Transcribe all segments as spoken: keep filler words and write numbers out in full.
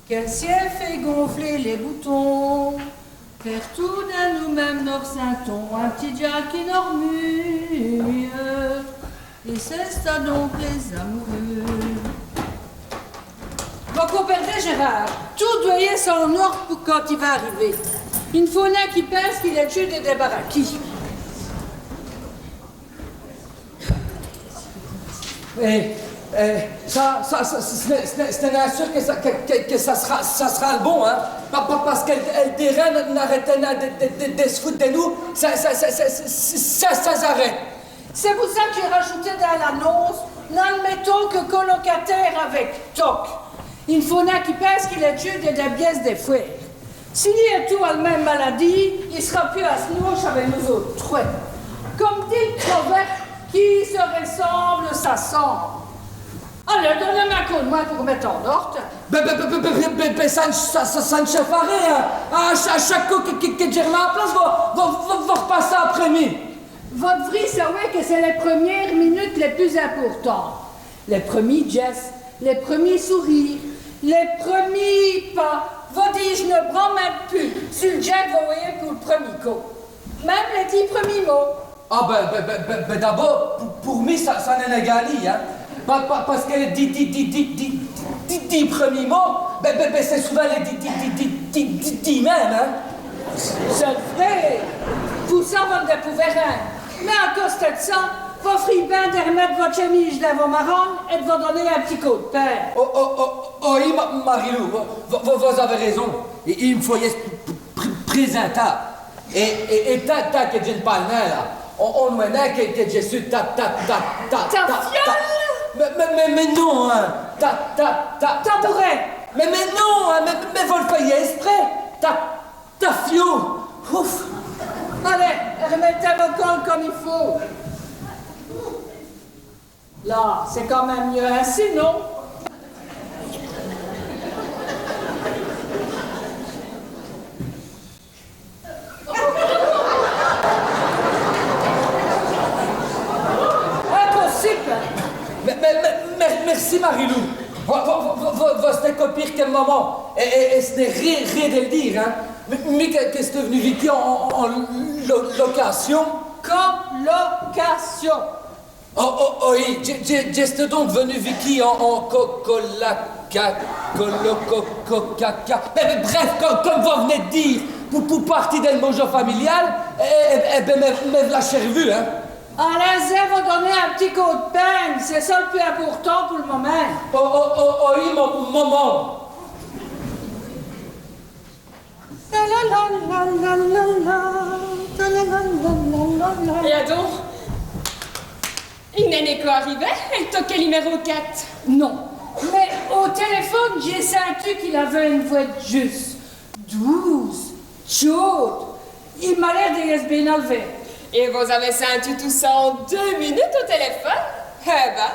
Qu'èl ciél faît gonfler lès boutons, pertout d'vins nous-minmes nos r'sintons in p'tit djâ qui nos r'mue, èt c'èst ça don lès-amourèz. Bon, compère Gérard, tout dwèt yèsse en ôrde pou quand i va ariver. I n' faut nin qu'i pinse qu'il èst djus dè dèbaracquî. Èt, èt, ça, ça, ça, ci n'èst, ci n'èst, ci n'èst nin sûr qui ça, qui, qui, qui ça s'ra, ça s'ra l' bon, hin. Pa, pa, pace qu'èl, èl tèrin n'arète nin dè, dè, dè, dè s' foute dè nous, ça, ça, ça, ça, ça, ça, ça s'arète. C'èst pou ça qu'dj'é rajoûté dins l'anonce : n'admètons qui colocataire avè toc. I n' faut nin qu'i pinse qu'il èst djus dè, dè bièsse dè fwêr. S'i ètou a l' minme maladîye, i s'ra pus a s' noûche avè nos-ôtes trwès. Come dit l' provèrbe, qui se ressemble s'assemble. Alèz, donèz-m' in côp d' mwin pou r'mète en ôrde. Bén, bén, bén, ça, ça, ça, ça n' chève a rén, hin. A cha-, a chaque côp qui, qui, qui dj' r'mèt a place, vos, vos, vos, vos r'passèz après mi. Vos d'vrîz sawè qui c'èst lès preumiéres munutes lès pus importantes. Lès preumîs djèsses, lès preumîs sourîres, lès preumîs pas. Vos d'vrîz, dji n' branme pus, su l' djin qu' vos vèyèz pou l' preumî côp. Minme lès dîj preumîs mots. A bén, bén, bén, bén, bén, d'abôrd, pou, pou mi, ça, ça n'èst nin gangnî, hin. Pa, pa, pace qui lès dîj, dîj, dîj preumîs mots, bén, bén, bén, c'èst souvint lès dîj, dîj, dîj minmes, hin. C'èst vré. Pou ça, vos n' pouvèz rin. Mins a costé d' ça, vos f'rîz bén dè r'mète vosse tchèmîje dins vo marone èt d' vos doner in p'tit côp d' pinne. O, o, o, oyi, Ma-, Marilou, vos, vos, vos, vos-avèz réson. I, i m' faut yèsse pr-, pr-, prézintâbe. Èt, èt, èt tant, tant qui dj' è n' pâle nin, la, on, on vwèt nin qui, qui dj' su ta, ta, ta, ta, ta, ta. Ta fiole ? Mins, mins, mins, mins non, hin. Ta, ta, ta, ta. Tabourèt. Mins, mins non, hin, mins, mins vos l' fèyèz èsprès. Ta, ta fiole. Ouf. Alèz, r'mètèz vo col come i faut. Là, c'est quand même mieux ainsi, non ? Impossible ! Mè, mè, mè, mè, mèrci, Marilou. Vos, vos, vos, vos, vos-astèz co pîre qui m' moman. Èt, èt, èt ç' n'èst rén, rén dè l' dîre, hin. Mi, mi qui, qui j' su v'nu vikî en, en, en lo-, locâcion. Colocation. O, o, oyi, dji, dji, dji su donc v'nu vikî en, en co-, colaca-, colo-, co-, co-, caca. Mè, mè brèf, co-, come vos v'nèz d' dîre, pou, pou pârti dèl maujo familiale, èt, èt, èt bén, mè, mè v'la chèrvu, hin. Alèz, vos doner in p'tit côp d' pingne, c'èst ça l' pus important pou l' momint. O, o, o, oyi, mo-, moman. Èt adon, i n'èst nin co arivè, èl toc niméro quate ? Non. Mins au tèlèfone, dj'é sintu qu'il aveut ène vwès djusse, doûce, tchôde. I m'a l'aîr dè yèsse bén al'vè. Èt vos-avèz sintu tout ça en deûs munutes au tèlèfone ? Èt bén,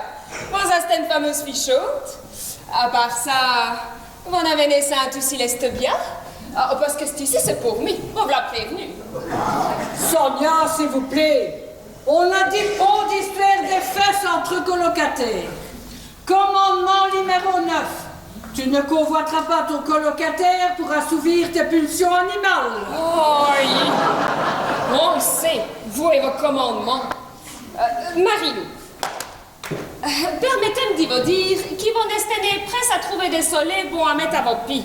vos-astèz ène fameûse fîye tchôde. A pârt ça, vos n'avèz nin sintu s'il èsteut bia ? A, pace qui c'ti-ci c'èst pou mi, vos v'la prév'nu. Sonia, s'i vos plét, on n' dit pont d'istwêre dè fèsses entre colocatêres. Commandement niméro neuf. Tu ne convoiteras pas ton colocataire pour assouvir tes pulsions animales. Oyi. On l' sét, vos èt vos command'mints. Marilou, pèrmètèz-m' di vos dîre qui vos n'astèz nin prèsse a trouver dès solés bons a mète a vos pîds.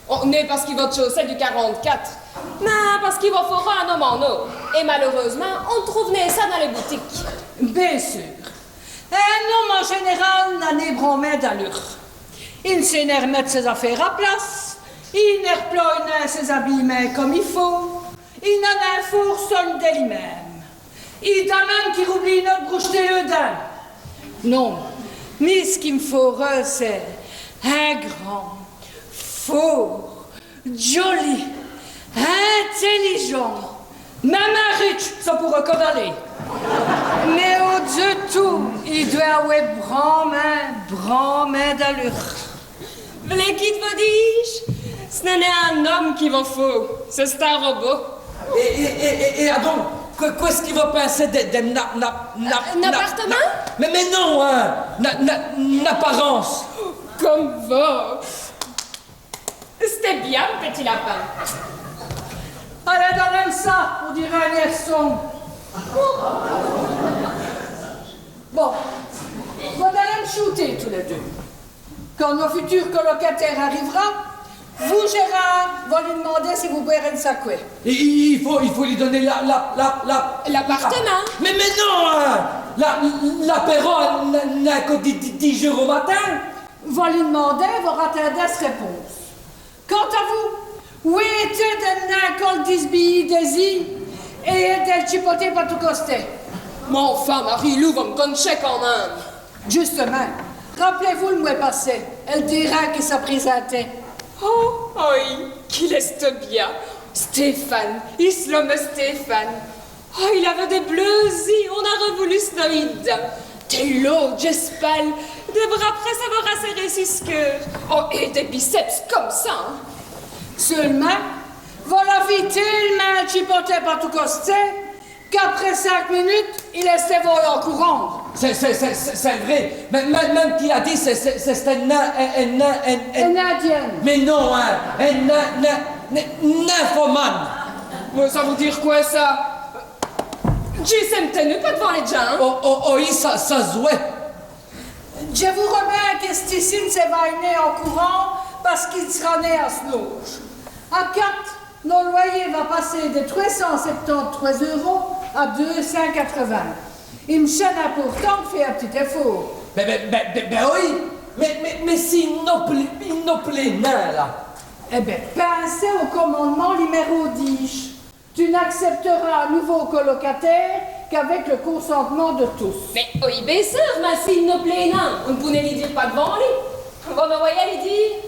O, nin pace qui vos tchaussèz du quarante-quate, mins pace qu'i vos faura in-ome en ôr. Èt maleûreûsemint, on n' trouve nin ça dins lès boutiques. Bén seûr. In-ome, en jènèrâl, n'a nin branmint d'alure. I n' sét nin r'mète sès-afêres a place, i n' r'ploye nin sès-abîyemints come i faut, i n'a nin fôrt sogne dè li-minme. I d'va minme qui roublîye dè brousser lès dints. Non, mi, ç' qu'i m' faurè, c'èst in grand, fôrt, djoli, intèlijint, minme in ritche, ça pourè co daler. Mins au-d'zeû d' tout, i dwèt awè branmint, branmint d'alure. V'lèz qui dj' vos dîje ? Ç' n'èst nin in-ome qu'i vos faut, c'è-st-in robot. Èt, èt, èt, èt, èt adon, qwè, qwè-ce qui vos pinsèz dè, dè n-a-, n-a-, n-a-, n-a-, apartemint ? Mins, mins non, hin, n-a-, n-a-, n-aparence. Come vos. C'èst bia, m' pitit lapin. Alez, donnez-m' ça, on dîreut in-èrçon. Bon, vos-alez m' choûter tous lès deûs. Quand no futur colocatére ariv'ra, vous, Gérard, vos lyi d'mandez s'i vout bwêre ène saqwè. I, i, i faut, i faut lyi doner la, la, la, la... L'apartèmint. Mins, mins non, hin. La, l'apéro, n'a, n'a co dîj, dîj, dîj eûres au matin. Vos lyi d'mandez, vos ratindez s' rèponse. Quant à vous, wétez dè n' nin co l' disbiyî dès-îs èt dè l' tchipoter pa tous costès. Mins enfin, Marilou, vos m' con'chez quand min.me. Djustumint, rap'lez-vous l' mwès passé, èl dêrin qui s'a présinté. Oh, oyi, qu'il èsteut bia. Stéphane, i s' lome Stéphane. Oh, il aveut dès bleûs-îs, on-a voulu s' noyî d'dins. Dès lôdjes spales, dès bras prèts a vos rassèrer su s' keûr. Oh, èt dès biceps come ça, hin. Seûlemint, vos l'avîz télemint tchipoté pa tous costès qu'après cinq munutes, il èsteut vôye in courant. C'èst, c'èst, c'èst, c'èst vré. Mins, mins, min.me qu'il a dit, c'èst, c'èst, c'èst in, in, in, in, in... In indyin. Mins non, hin, in, in, in, in, in nymphomane. Mins ça vout dîre qwè, ça ? Dji sé m' tènu pa d'vant lès djins. Oh, oh, oh, oyi, ça, ça s' vwèt. Dji vos r'mèt qui ciste-ci s'èst vènu in courant pace qu'i s'ra nén a s' nôje. A quate, no loyî va passer di trwès cint sèptante-trwès eûros a deûs cint quatre-vints. I m' chène important d' fé in p'tit èfôrt. Bén, bén, bén, bén, bén oyi. Mins, mins, mins s'i n' nos plét, i n' nos plét nén, la. Èt bén, pinsez au comand'mint numèrô dîj. Tu n'accepteras un nouveau colocataire qu'avec le consentement de tous. Mins oyi, bén seûr, mins s'i n' nos plét nén, on n' pout nén lyi dîre pa d'vant li. Vos n' voyèz, lyi dîre.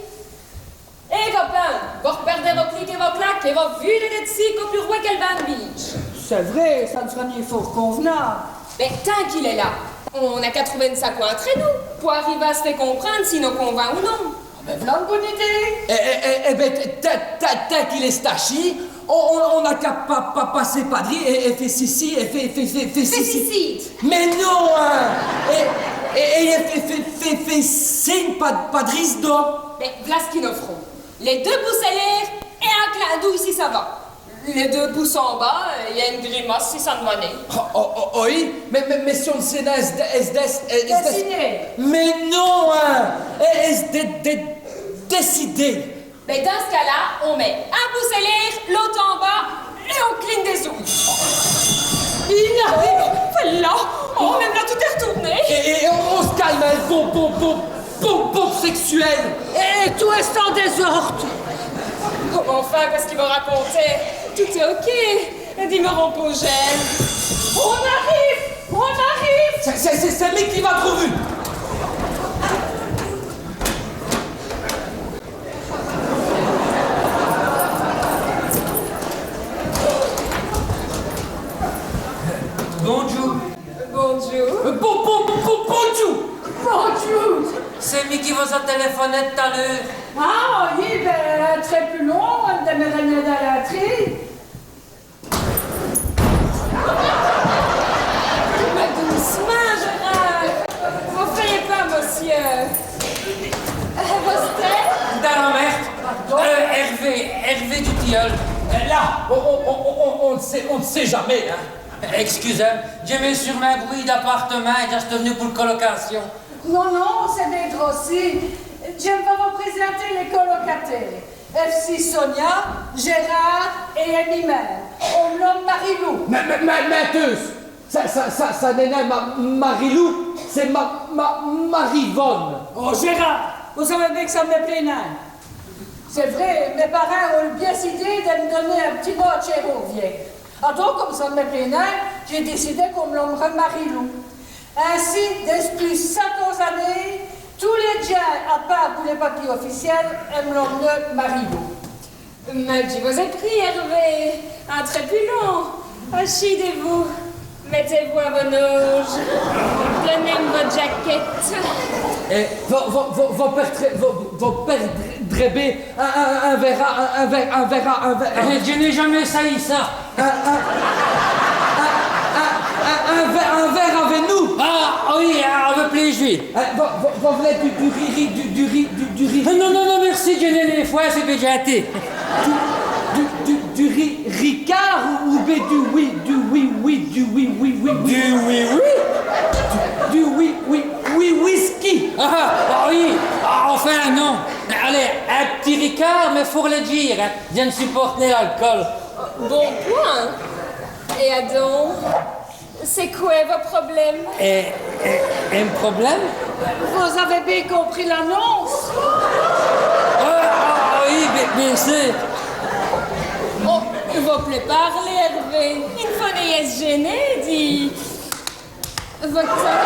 Hé, copin, vos r'pèrdèz vos clics èt vos claques èt vos vûlèz d'ci co pus rwèd qu'èl bambidje. C'èst vré, ça n' s'ra nén fwârt conv'nâbe. Mins tant qu'il èst la, on n'a qu'à trover ène saqwè intrè nous, po ariver à s' fé comprinde s'i nos convint ou non. Mins v'là ène boune idéye. Èt, èt, èt, èt bén, t-, t-, t-, tant qu'il èst achî, on, on, on n'a qu'à pa-, pa-, passer pa-drî èt, èt fé signe, èt fé, fé, fé, fé signe. Fé signe. Mins non, hin. Èt, èt, èt fé, fé, fé, fé signe pa-, pa-drî s' dos. Bén, v'là ç' qui nos f'rons. Lès deûs pousses è l'ér èt in clin d'oûy si ça va. Lès deûs pousses en bas, èt ène grimace si ça n' va nén. Oh, oh, oh, oyi, mins, mins, mins si on n' sét nén s'-, s'-, s'-, s'-, dèssiner. Mins non, hin, s'-, s'-, dè-, dè-, dècider. Bén, dins ç' cas-la, on mèt in pousse è l'ér, l'ôte en bas, èt on cligne dès-ouy. I-n-a rén, fèt-la. Oh, mins v'là, tout èst r'toûrné. Èt, èt on, on s' calme, hin, bon, bon, bon, bon, bon sècsuwèl. Èt tout èst en dèzôrde. Bon, mins enfin, qu'èst-ce qu'i va raconter ? Tout èst OK. Dimèrons pôjîs. On arive, on arive. C'èst, c'èst, c'èst, c'èst mi qui va trover. Bondjoû. Bondjoû. Euh, bon, bon, bon, bon, bondjoû. Bondjoû. C'èst mi qui vos-a tèlèfoné t't-à l'eûre. Ah, oyi, bén, intrèz pus lon, dèmèrèz dins l'intréye. Mins doûcemint, Gérard. Vos fèyèz peur, mossieû. Euh, vos-astèz ? Dins l' mèrde. Pardon ? Euh, Hervé, Hervé du tilleul. Euh, là, on, on, on, on, on n' sét, on n' sét jamés, hin. Èscusèz, dji m'é sûr'mint brouyî d'apartemint, dj'èsteu v'nu pou l' colocâcion. Non, non, c'èst bén droci. Dji va vos présinter lès colocatêres. Èv'ci Sonia, Gérard èt mi-minme. On m' lome Marilou. Mins, mins, mins, minteûse, ça, ça, ça, ça n'èst nén Ma-, Marilou, c'èst Ma-, Ma-, Marivonne. Oh, Gérard, vos savèz bén qu' ça n' mi plét nén. C'èst vré, mès parints ont l' bièsse idéye dè m' doner in p'tit no à tchêr au vièy. Adon, come ça n' mi plét nén, dj'é décidé qu'on m' lomerè Marilou. Insi, dispûs cinquante anéyes, tous lès djins, à pârt pou lès papîs oficièls, èm' lomenut Marilou. Mins dji vos-è prîye, Hervé, intrèz pus lon. Achîdèz-vous. Mètèz-vous à vo-n-auje. Donèz-m' vo djakète. Èt vos, vos, vos, vos pèrdrèz, vos, vos pèrdrèz bén in, in, in vêre, in, in vêre, in vêre, in vêre. Èt dji n'é jamés sayî ça. In, in, in, in, in vê-, in vêre avou nous. Ah, oyi, avou pléji. Èt vos, vos, vos v'lèz du, du riri, du, du ri-, du, du ri-. Non, non, non, mèrci, dji n'é nén Ouais, c'est bien gentil. Du, du, du, du ri-, Ricard ou, ou bé du oui, du oui, oui, du oui, oui, oui, oui. Du oui, oui. Du oui, oui, oui, whisky. Ah, ah oui. Ah, enfin, non. Alez, in p'tit Ricard, mins faut l' dîre, in. Dji n' supôrte nén l'alcool. Bon pwint. Èt adon ? C'èst qwè vo problème ? Euh, euh, in problème ? Vos-avez bén compris l'anonce ? Ah, ah, ah, oyi, bén, bén seûr. Oh, vos p'lez pârler, Hervé. I n' faut nén yèsse jéné, di. Vos-avez...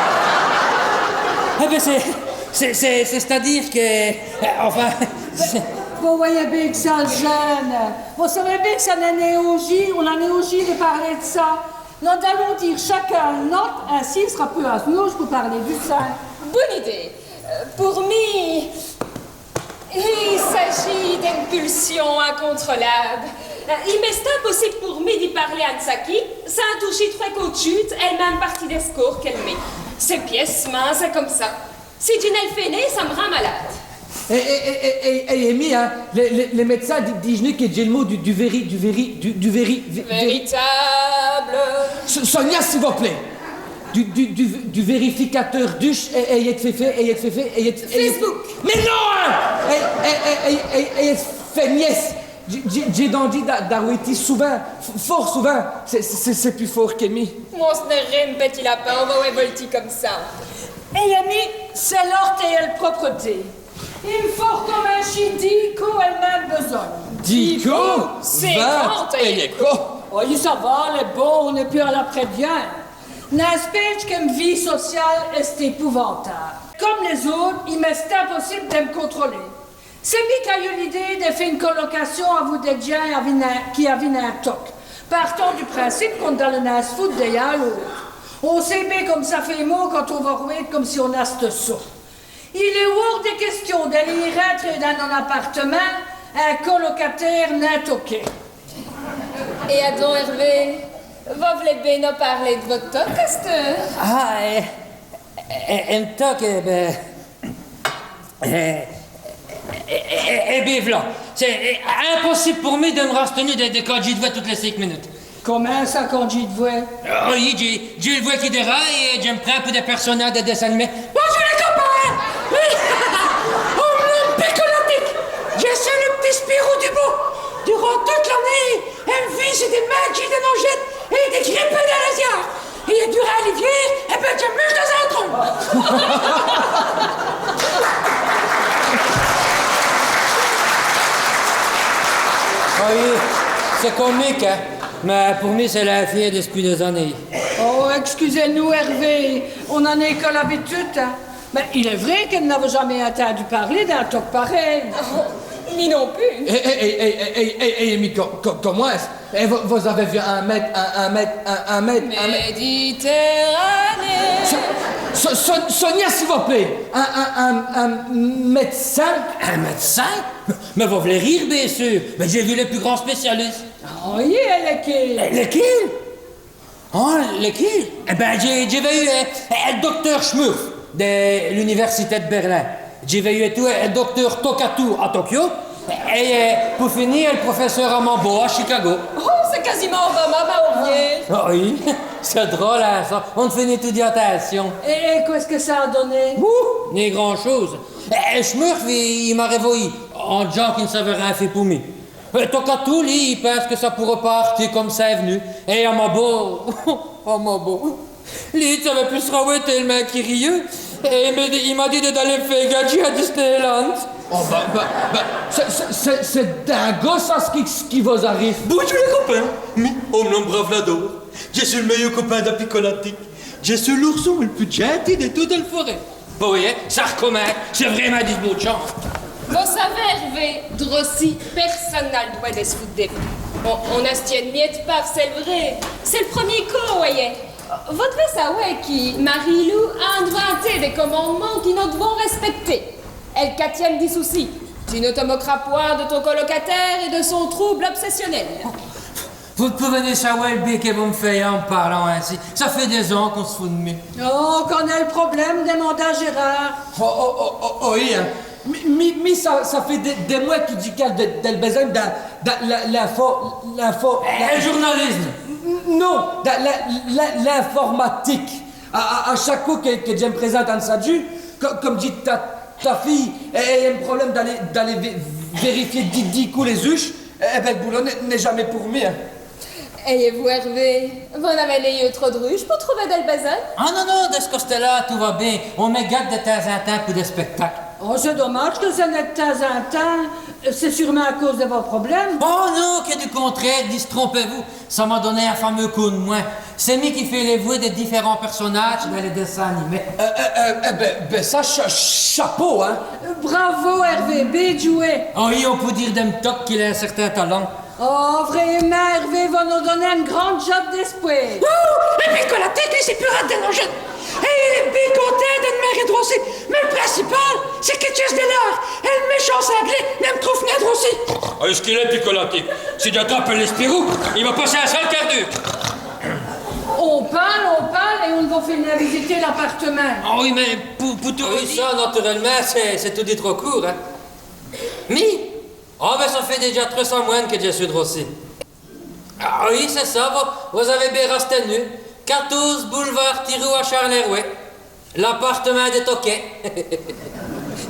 Eh bén, c'èst, c'èst, c'èst, c'èst-à-dîre qui, euh, enfin, c'èst... Vos vèyez bén qu' ça l' jin.ne. Vos savez bén qu' ça n'èst nén aujî, on n'a nén aujî di pârler d' ça. Nos-alons dîre chacun l' nôte, insi i s'ra pus à nos pou pârler du sègne. Bone idéye. Euh, pour mi, i s'agit d'ène pulsion incontrôlâbe. Euh, i m'èst impossibe pour mi di pârler à ène saquî sins touchî trwès côps d' chûte èl minme pârtîye dè scôrps qu'èl mèt. C'èst pièce, mins c'èst come ça. Si dji n' èl fé nén, ça m' rind malâde. Èt, èt, èt, èt, èt, èt mi, hin, lès, lès, lès mèd'cins di-, dîjenut qui dj'é l' mau du, du véri-, du véri-, du, du véri-, vé-, véri-, véritâbe. So-, Sonia, s'i vos plét. Du, du, du, du vérificateur d'uch, èt, èt, èt, fé, fé, èt, èt, fé, fé, èt, èt, èt, Facebook. Mins non, hin. Èt, èt, èt, èt, èt, fé nièsse. Dj'é, dj'é, dj'é dandjî d'a-, d'awè tî souvint, f-, fôrt souvint, c'èst, c'èst, c'èst pus fôrt qui mi. Mins ç' n'èst rén, p'tit lapin, on va vos lèyî come ça. Èt mi, c'èst l'ôrde èt l' propreté. I m' faut r'cominchî dîs côps èl minme bèsogne. Dîs côps ? Cinquante èt co. Oh, ça va, c'èst bon, on n'èst pus à l'après-dîn. N'impêche qui m' vîye sociâle èst èpouvantâbe. Come lès-ôtes, i m'èst impossibe dè m' contrôler. C'èst mi qu'a yeû l'idéye dè fé ène colocâcion avou dès djins avou, qui avin.n' in toc. Pârtant du principe qu'on n' daleut nén s' foute dè yun l'ôte. On sét bén come ça fét mau quand on vos r'wéte come si on-a stî sot. Il èst hôrs dè quèstion d'î rintrer dins on apartèmint, in colocatêre nén toké. Èt adon, Hervé, vos v'lèz bén nos pârler d' vo toc asteûre ? Ah, euh, euh, in toc, euh, bén, Eh, eh, eh, eh, eh bén, v'la. C'èst, eh, impossibe pour mi dè m' rastèni dè, dè candjî d' vwès toutes lès cénq munutes. Comint ça, candjî d' vwès ? Oh, oyi, dj'é, dj'é l' vwès qui dèraye èt dji m' prind pou dès pèrsonâjes dè dèssin animé. Bondjoû lès copins ! On m' lome Picolatic. Dji seû l' p'tit Spirou du bos. Durant toute l'anéye, èm' vîye c'èst dès mindjîs dè nôjète èt dè gripèr dins lès-ârbes. Èt durant l'ivièr, èh bén, dji muche dins in tron. Ah oyi, c'èst comique, hin. Mins pour mi, c'èst l' fwèt dispûs dès-anéyes. Oh, èscusèz-nos, Hervé, on-a nén co l'abitude, hin. Mins il èst vré qui dji n'aveu jamés ètindu pârler d'in toc parèy. Oh, mi non pus. Èt, èt, èt, mi, co-, co-, comint ça ? Èt vos, vos-avez vèyu in mèd-, in, in mèd-, in, in mèd-, in mèd-, Méditerranée. So-, so-, so-, Sonia, s'i vos plét. In, in, in, in mèd'cin. In mèd'cin ? Mins vos v'lèz rîre, bén seûr. Mins dj'é vèyu lès pus grands spécialisses. Oh, oyi, èt lèsquéls ? Èt lèsquéls ? Oh, lèsquéls ? Èh bén, dj'é, dj'é vèyu, euh, euh, l' docteûr Schmurf dè l'univèrsité d' Bèrlin. Dj'é vèyu ètout, euh, l' docteûr Tokatou à Tokyo. Èt, euh, pou fini, l' profèsseûr Amambo à Chicago. Oh, c'èst quâsimint Obama, ma ovièr. Ah oyi, c'èst drole, hin, ça. On n' fét nén toudi atincion. Èt, èt qwè ç' qui ça a doné ? Ouh, nén grand-chôse. Euh, Schmurf, i, i m'a rèvoyî, in d'jant qu'i n' saveu rén fé pou mi. Euh, Tokatou, li, i pinse qui ça pôreut pârti come ça èst v'nu. Èt Amambo, Amambo, li, i n' saveu pus s' rawéter, tèl'mint qu'i rieut. Èt i m'a dit, i m'a dit dè, d'aler m' fé gâdjî à Disneyland. Oh, bén, bén, bén, c'èst, c'èst, c'èst, c'èst dingo, ça, ç' qui, ç' qui vos-arive. Bondjoû lès copins. Mi, on m' lome Bravlador. Dji seû l' mèyeû copin da Picolatic. Dji seû l'ourson l' pus djinti dè toute èl forèt. Bon, oyi, ça r'comint, c'èst vrémint dè botchant. Vos savez, Hervé, droci, pèrsone n'a l' dwèt dè s' foute dè vos. On, on-a stî ène miète paf, c'èst l' vré. C'èst l' preumî côp, vèyez. Vos d'vez sawè qui Marilou a invanté dès comand'mints qui nos d'vons rèspècter. Èl quatième dit ceci : tu ne te moqueras point de ton colocataire et de son trouble obsessionnel. Vos n' p'lèz nén sawè l' bén qui vos m' fèyez in pârlant insi. Ça fét dès-ans qu'on s' fout d' mi. Oh, on conèt l' problème, dimande à Gérard. Oh, oh, oh, oh, oyi, hin. Mi, mi, mi, ça, ça fét dès, dès mwès qui dj' cale dèl, dèl bèsogne dins, dins l', l'info-, l'info-, l' djoûrnalisme. N-, non, dins l', l', l'informatique. A, a, a chaque côp qui, qui dj' mi présinte a l' SAMU, co-, come dit ta, ta fîye, èle, èle a in problème d'aler, d'aler vé-, vèrifier dî, dî côps lès-uches, è, è bén, l' boulot n'èst, n'èst jamés pour mi, in. Èt vous, Hervé, vos n'avèz nén yeû trop d' ruches pou trouver dèl bèsogne ? A non, non, di ç' costé-là, tout va bén. On m' gate di tins-in-tins pou dès spèctakes. Oh, c'èst domâdje qui ç' n'èst qu' di tins-in-tins. C'èst sûr'mint à cause di vos problèmes. Oh non, qui du contrére, distrompèz-vous. Ça m'a doné in fameûs côp d' mwin. C'èst mi qui fét lès vwès dès diférints pèrsonâdjes dins lès dèssins animés. È, è, è, è bén, bén ça, cha-, chapô, in. Bravo, Hervé, bén djouwé. Oh oyi, on pout dîre di m' toc qu'il a in cèrtin talint. Oh, vrémint, Hervé, vos nos donèz in grand djob d'èspwêr. Ouh, èt pis Picolatic, li, c'èst pus rade di nos djins. Èt il èst bén contint di m' vèy droci. Mins l' principâl, c'èst qu'i djèsse dèl ârt. Èt l' mèchant cinglé ni m' troûve nén droci. Èyu ç' qu'il èst, Picolatic ? Si dj' atrape lès spirous, i va passer in sale quart d'eûre. On pâle, on pâle, èt on n' vos fét nén visiter l'apartèmint. A oyi, mins pou, pou tout... A oyi, ça, naturèlemint, c'èst, c'èst toudi trop coûrt, in. Mi, a, mins ça fét dèdja trwès samwènes qui dj' su droci. A oyi, c'èst ça, vos, vos-avèz bén rastinu. Quatôze boulevard Tirou à Châlèrwè. L'apartèmint dès toqués.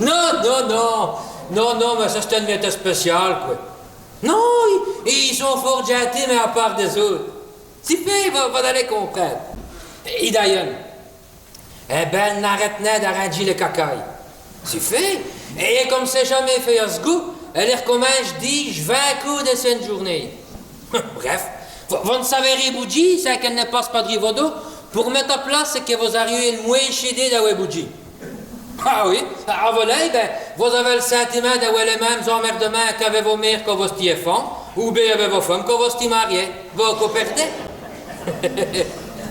Non, non, non. Non, non, mins ça, c'èst ène miète spéciâl, qwè. Non, i, i sont fwârt djintîs, mins à pârt dès-ôtes. Si fét, vos, vos-alèz comprinde. Èt d'ayeûrs, è bén, èle n'arète nén d'arindjî lès cacayes. Si fét. Èt come c'èst jamés fét à s' goût, èle lès r'cominche dîj, vint côps dins ène djoûrnéye. Brèf, vos, vos n' savèz rén boudjî sins qu'èle ni passe pa-drî vos dos pou r'mète à place ç' qui vos-ariz yeû l' mwéchî idéye d'awè boudjî. A oyi, a, a volà, bén, vos-avèz l' sintimint d'awè lès minmes-amèrdemints qu'avè vo mére quand vos-astîz èfant, oubén avè vo feume quand vos-astîz marié. Vos compèrdèz ?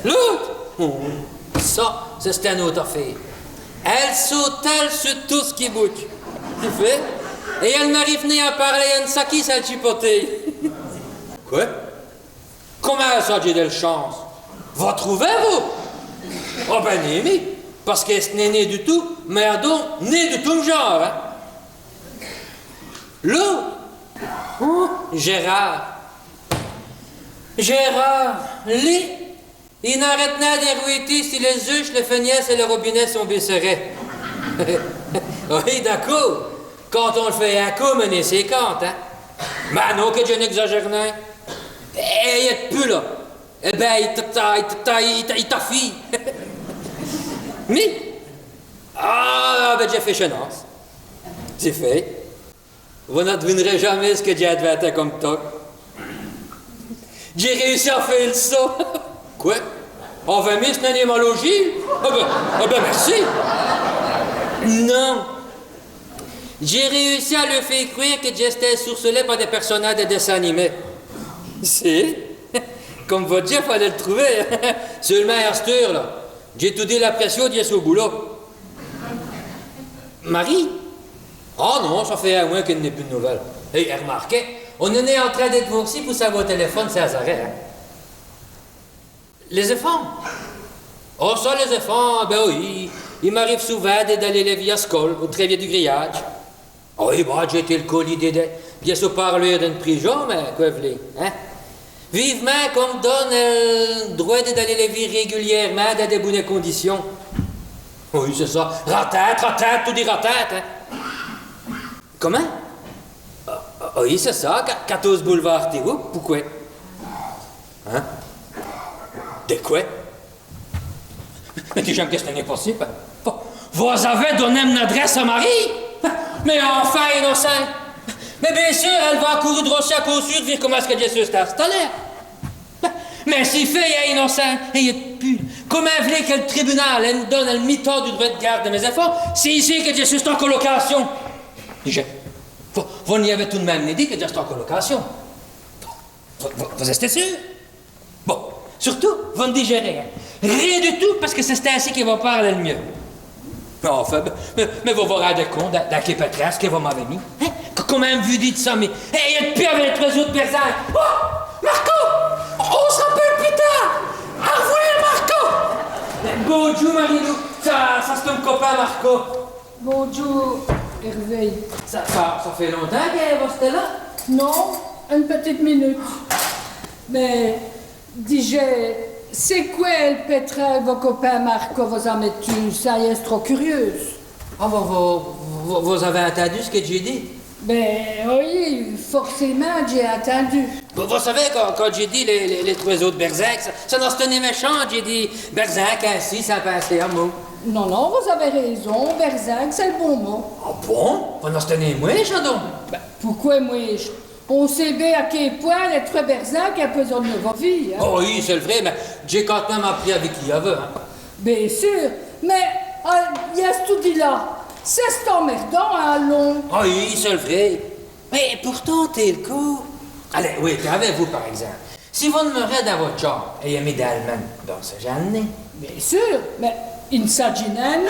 L'ôte, oh, ça, c'è-st-ène ôte afêre. Èle sautèle su tout ç' qui boudje. Qui fét ? Èt èle n'arive nén à pârler à ène saquî sins l' tchipoter. Qwè ? Comint ça, dj'é dèl chance ? Vos trouvèz, vous ? Oh bén, nén mi, pace qui ç' n'èst nén du tout, mins adon, nén du tout m' janre, in. L'ôte ? Oh, Gérard. Gérard, li, i n'arète nén di r'wéter si lès-uches, lès fènièsses èt lès robinèts sont bén sèrés. Oyi, d'acôrd, quand on l' fét in côp, mins nén cinquante, in. Mins non, qui dji n'ègzajère nén. Èt, èt pus là. È bén, i ta-, ta-, i ta-, i ta-, i tafîye. Mi ? A bén, dj'é fét chènance. C'èst fét. Vos n'advin'rèz jamés ç' qui dj'é advinté come toc. Dj'é rèyussi à fé l' sot. Qwè ? Enfin, mi, ç' n'èst nén malaujî. A bén, a bén, mèrci. Non. Dj'é rèyussi à leu fé crwêre qui dj'èsteu èsourcelé pa dès pèrsonâdjes di dèssins animés. Si. Come vos d'jèz, faleut l' trouver. Seûlmint asteûre-là, dj'é toudi l'imprèssion d'yèsse au boulot. Marie ? A non, ça fét in mwès qu'èle n'a pus d' nouvèles. Èt r'mârquèz, on-èst in trin d' divôrci pou s'aver au tèlèfone sins arèt, in. Lès-èfants ? Oh ça, lès-èfants, bén oyi, i m'arive souvint d', d'aler lès vîr à scole, au trèviè du griyâdje. Oyi, bah, dj'é l' colidé di, di s' pârler d'ène prîjon, mins qwè v'lèz, in ? Vivemint qu'on m' done èl drwèt d', d'aler lès vîr régulièremint dins dès bounès condicions. Oyi, c'èst ça. Ratinde, ratinde, toudi ratinde, in. Comint ? Ah, ah, oyi, c'èst ça, qua-, quatôze boulevard Tirou, pouqwè ? In ? Di qwè ? Mins dijèz-m' qui ç' n'èst nén possibe. Vos, vos-avèz doné m'n adrèsse à Marie ? Mins enfin, Inocint ! Mins bén seûr, èle va acouru droci à côp seûr vîr comint ç' qui dj' su instalé. Mins si fét, in, Inocint, èt pus, comint v'lèz qui l' tribunâl èm' done èl mitan du drwèt d' gârde di mès-èfants, si, si, qui dj' su en colocâcion ? Dijèz, vos, vos n'lî avèz tout d' min.me nén dit qui dj' su en colocâcion. Vos, vos, vos-èstèz seûr ? Bon, surtout, vos n' dijèz rén. Rén du tout, pace qui c'èst insi qui vos pârlèz l' mieûs. Enfin, mins, mins vos vos rindèz compte dins, dins qué pétrèsse qui vos m'avèz mis ? In ? Co-, comint vos-ôtes, ça, mins, èt, èt pus avou lès trwès-ôtes bèrzins. Oh ! Marco ! On s' rapèle pus târd. Au r'vwêr, Marco. Bondjoû, Marilou. Ça, ça c'èst m' copin, Marco. Bondjoû. Hervé. Ça, ça, ça fêt lontins qu' vos-astez là ? Non, ène pitite munute. Mins, dijèz, c'èst qwè l' pètrin qu' vo copin Marco vos-a mètu, ça, dj'èsteu trop curieûse. Ah, vos, vos, vos, vos-avez ètindu ç' qui dj'é dit ? Bén, oyi, forcémint, dj'é ètindu. Bon, vos savez, quand, quand dj'é dit lès, lès, lès trwès-ôtes bèrzingues, ça, ça n'èsteut nén mèchant, dj'é dit bèrzingue, insi, sins pinsî in mot. Non, non, vos-avez réson, bèrzingue, c'èst l' bon mot. Ah bon ? Vos n'èstez nén mwéche, adon ? Bén, pouqwè mwéche ? On sét bén à qué pwint lès trwès bèrzingues apwèson'nut vo vîye, in. Oh oyi, c'èst l' vré, mins dj'é quand min.me apris à viker avou, in. Bén sûr, mins, euh, dj'é toudis là. C'èst èmèrdan, in, à l' longue. Ah oyi, c'èst l' vré. Mins pourtant, tèl côp. Alèz, oyi, tins, avou vous, par ègzimpe. Si vos d'meurez dins vo tchambe, èt mi dins l' mène, bén, ça dj' ènn' è. Bén sûr, mins i n' s'adjit nén d'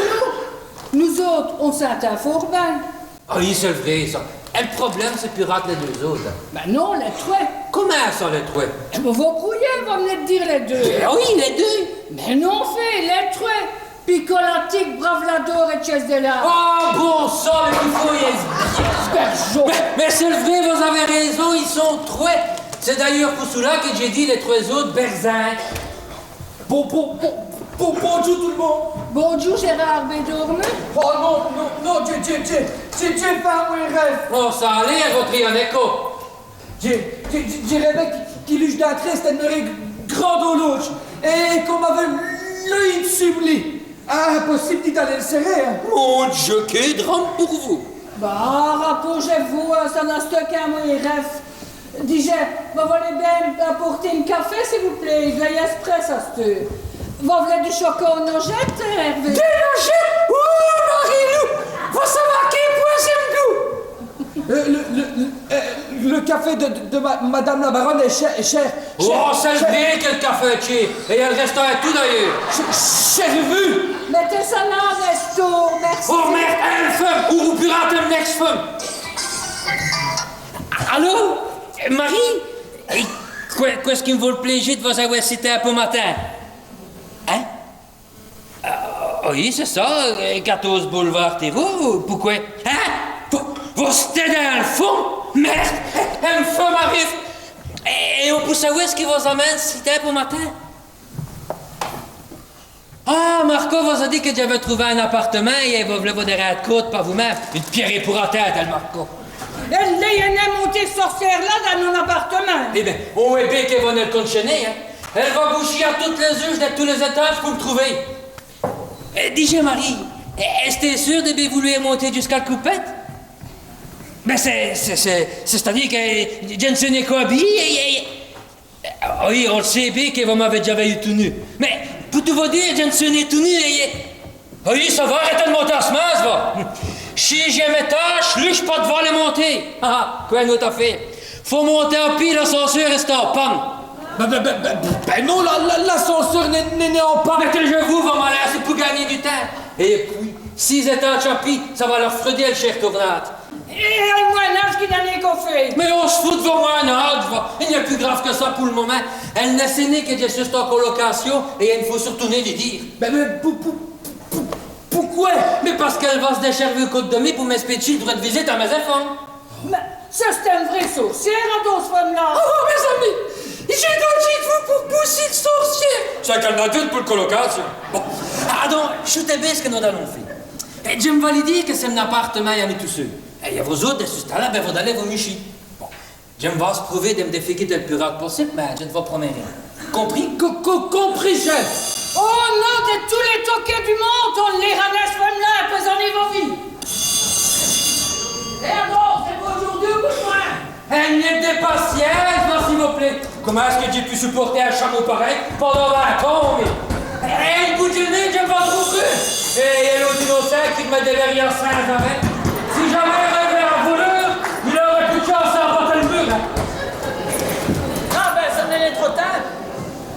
nous. Nous-ôtes, on s'ètind fôrt bén. Ah oyi, c'èst l' vré, ça. Èt l' problème, c'èst pus rade lès deûs-ôtes. Bén non, lès trwès. Comint ça, lès trwès ? Èt bén, vos brouyez, vos v'nez d' dîre lès deûs. Bén oyi, lès deûs. Mins non fét, lès trwès. Picolatic, Bravlador èt Tchèsse dè Lârd. Ah bon sang, mins i faut yèsse bièsse. Bergeon. Mins, mins c'èst l' vré, vos-avez réson, i sont trwès. C'èst d'ayeûrs pou ça qu' dj'é dit lès trwès-ôtes bèrzingues. Bon, bon, bon, bon, bondjoû tout l' monde. Bondjoû Gérard Bédorme. Oh non, non, non, dj'é, dj'é, dj'é, dj'é, dj'é fét in rève. Oh, ça, alèz, vos-astez in écho. Dj'é, dj'é, dj'é rèvé qui, qui l'uch d'èstrêye èsteut d'meuré grand au lâdje, èt qu'on m'aveut lèyî d'ssus m' lét. Impossibe d'aler l' sèrer, in. Mon Dieu, qué drame pour vous ! Bah, rapaujîz-vous, in, ça n'èsteut qu'in mwés rève. Dijèz, vos v'lèz bén apôrter in cafè, s'i vous plét, i dwèt yèsse prèsse asteûre. Vos v'lèz du chocolat aus nojètes, Hervé ? Dès nojètes ? Oh, Marie-Lou, vos savez à qué pwint dj'in.me l' gout ? Euh, le, le, le, euh, le café de, de, de ma-, Madame la baronne est cher, cher, cher, cher. Oh, c'èst l' vré qui l' café èst cher. Èt l' rèstant èst tout, d'ayeûrs. Cher, cher vu. Mètèz ça là, Nestor, mèrci. Oh, mèrde, ène feume, ou, ou pus rade, ène nèsse feume. Allô ? Marie ? Èt qwè, qwè-ce qui m' vaut l' pléji d' vos awè si timpe au matin ? In ? Ah, oyi, c'èst ça, euh, quatôze boulevard Thérault, pouqwè ? In ? Vos, vos-astez dins l' fond ? Mèrde, ène feume arive. Èt, èt on pout sawè ç' qui vos amène si timpe au matin ? Ah, Marco vos-a dit qui dj'aveu trouvè in apartemint èt vos v'lèz vos dèrinde compte pa vous-min.me. Ène pière i poura tinde, èl Marco. Èle n'èst nén montêye, cisse sorcîre-là, dins m'n apartemint. Èt bén, on vwèt bén qui vos n' èl con'chèz nén, in. Èle va bouchî à tous lès-uch dè tous lès-ètâdjes pou m' trouver. Èt, dijèz, Marie, èstèz seûre dè bén voulwêr monter jusqu'à l' coupète ? Bén, c'èst, c'èst, c'èst, c'èst-à-dîre qui dji n' seû nén co abiyî èt, èt, èt, ah oyi, on l' sét bén qui vos m'avèz dèdja vèyu tout nu. Mins, pou tout vos dîre, dji n' seû nén tout nu èt, èt, ah oyi, ça va, arètèz d' monter à s' mince, va. Chîjième ètâdje, l'uch pa-d'vant lès montées. Ah, ah, qwè ène ôte afêre. Faut monter à pîd, l'ascenseur èst an pane. Bén, bén, bén, bén, bén non, l'a-, l'a-, l'ascenseur n'èst, n'èst nén an pane. Mins tèjèz-vous, vos malins, c'èst pou gangnî du tins. Èt pwis, sîh ètâdjes à pîd, ça va lès freuder, lès chêrès tornâdes. Èt, èt l' mwin.nadje qu'i n'a nén co fêt. Mins on s' fout d' vo mwin.nadje, va. I gn-a pus grâve qui ça pou l' momint. Èle n' sét nén qui dji seû an colocâcion èt i n' faut surtout nén lyi dîre. Mins, mins, pou-, pou-, pou-, pouqwè ? Mins pace qu'èle va s' dèchèrvu côté d' mi pou m' èspétchî l' drwèt d' visite à mès-èfants. Mins c'è-st-ène vraîye sorcîre, adon, ç' feume-là. Oh, mès-amis, dj'é dandjî d' vous pou poussî l' sorcîre. Ç' qu'èle n'a d'vins pou l' colocâcion. Bon, adon, choûtèz bén ç' qui nos-alons fé. Èt dji m' va lyi dîre qui c'èst m'n apartemint à mi tout seû. Èt vos-ôtes, dè ç' timps-là, bén, vos-alèz vos muchî. Bon. Dji m' va asprouver dè m' dèfiguer l' pus rade possibe, mins dji n' vos promèt rén. Compris ? Co-, co-, compris, chèf. Oh non, dè tous lès tokês du monde, on n' lêra nén ç' feume-là, èt pwis on-z-î va vite. Èt adon, c'èst pou audjoûrdu ou pou d'mwin ? Ène miète dè pacyince, va, s'i vous plét. Comint ç' qui dj' pou supôrter in chamou parèy ? Pindant vint-ans, mi. Èt, èt, èt, èt, dji m' va trouver. Èt, èt, l'ôte inocint qui m' dèvèt rén sins arèt. Si jamés i rèvèt in voleûr, il âreut pus d' chance à rabatte l' mur, in. Ah, bén, ça n'èst nén trop târd.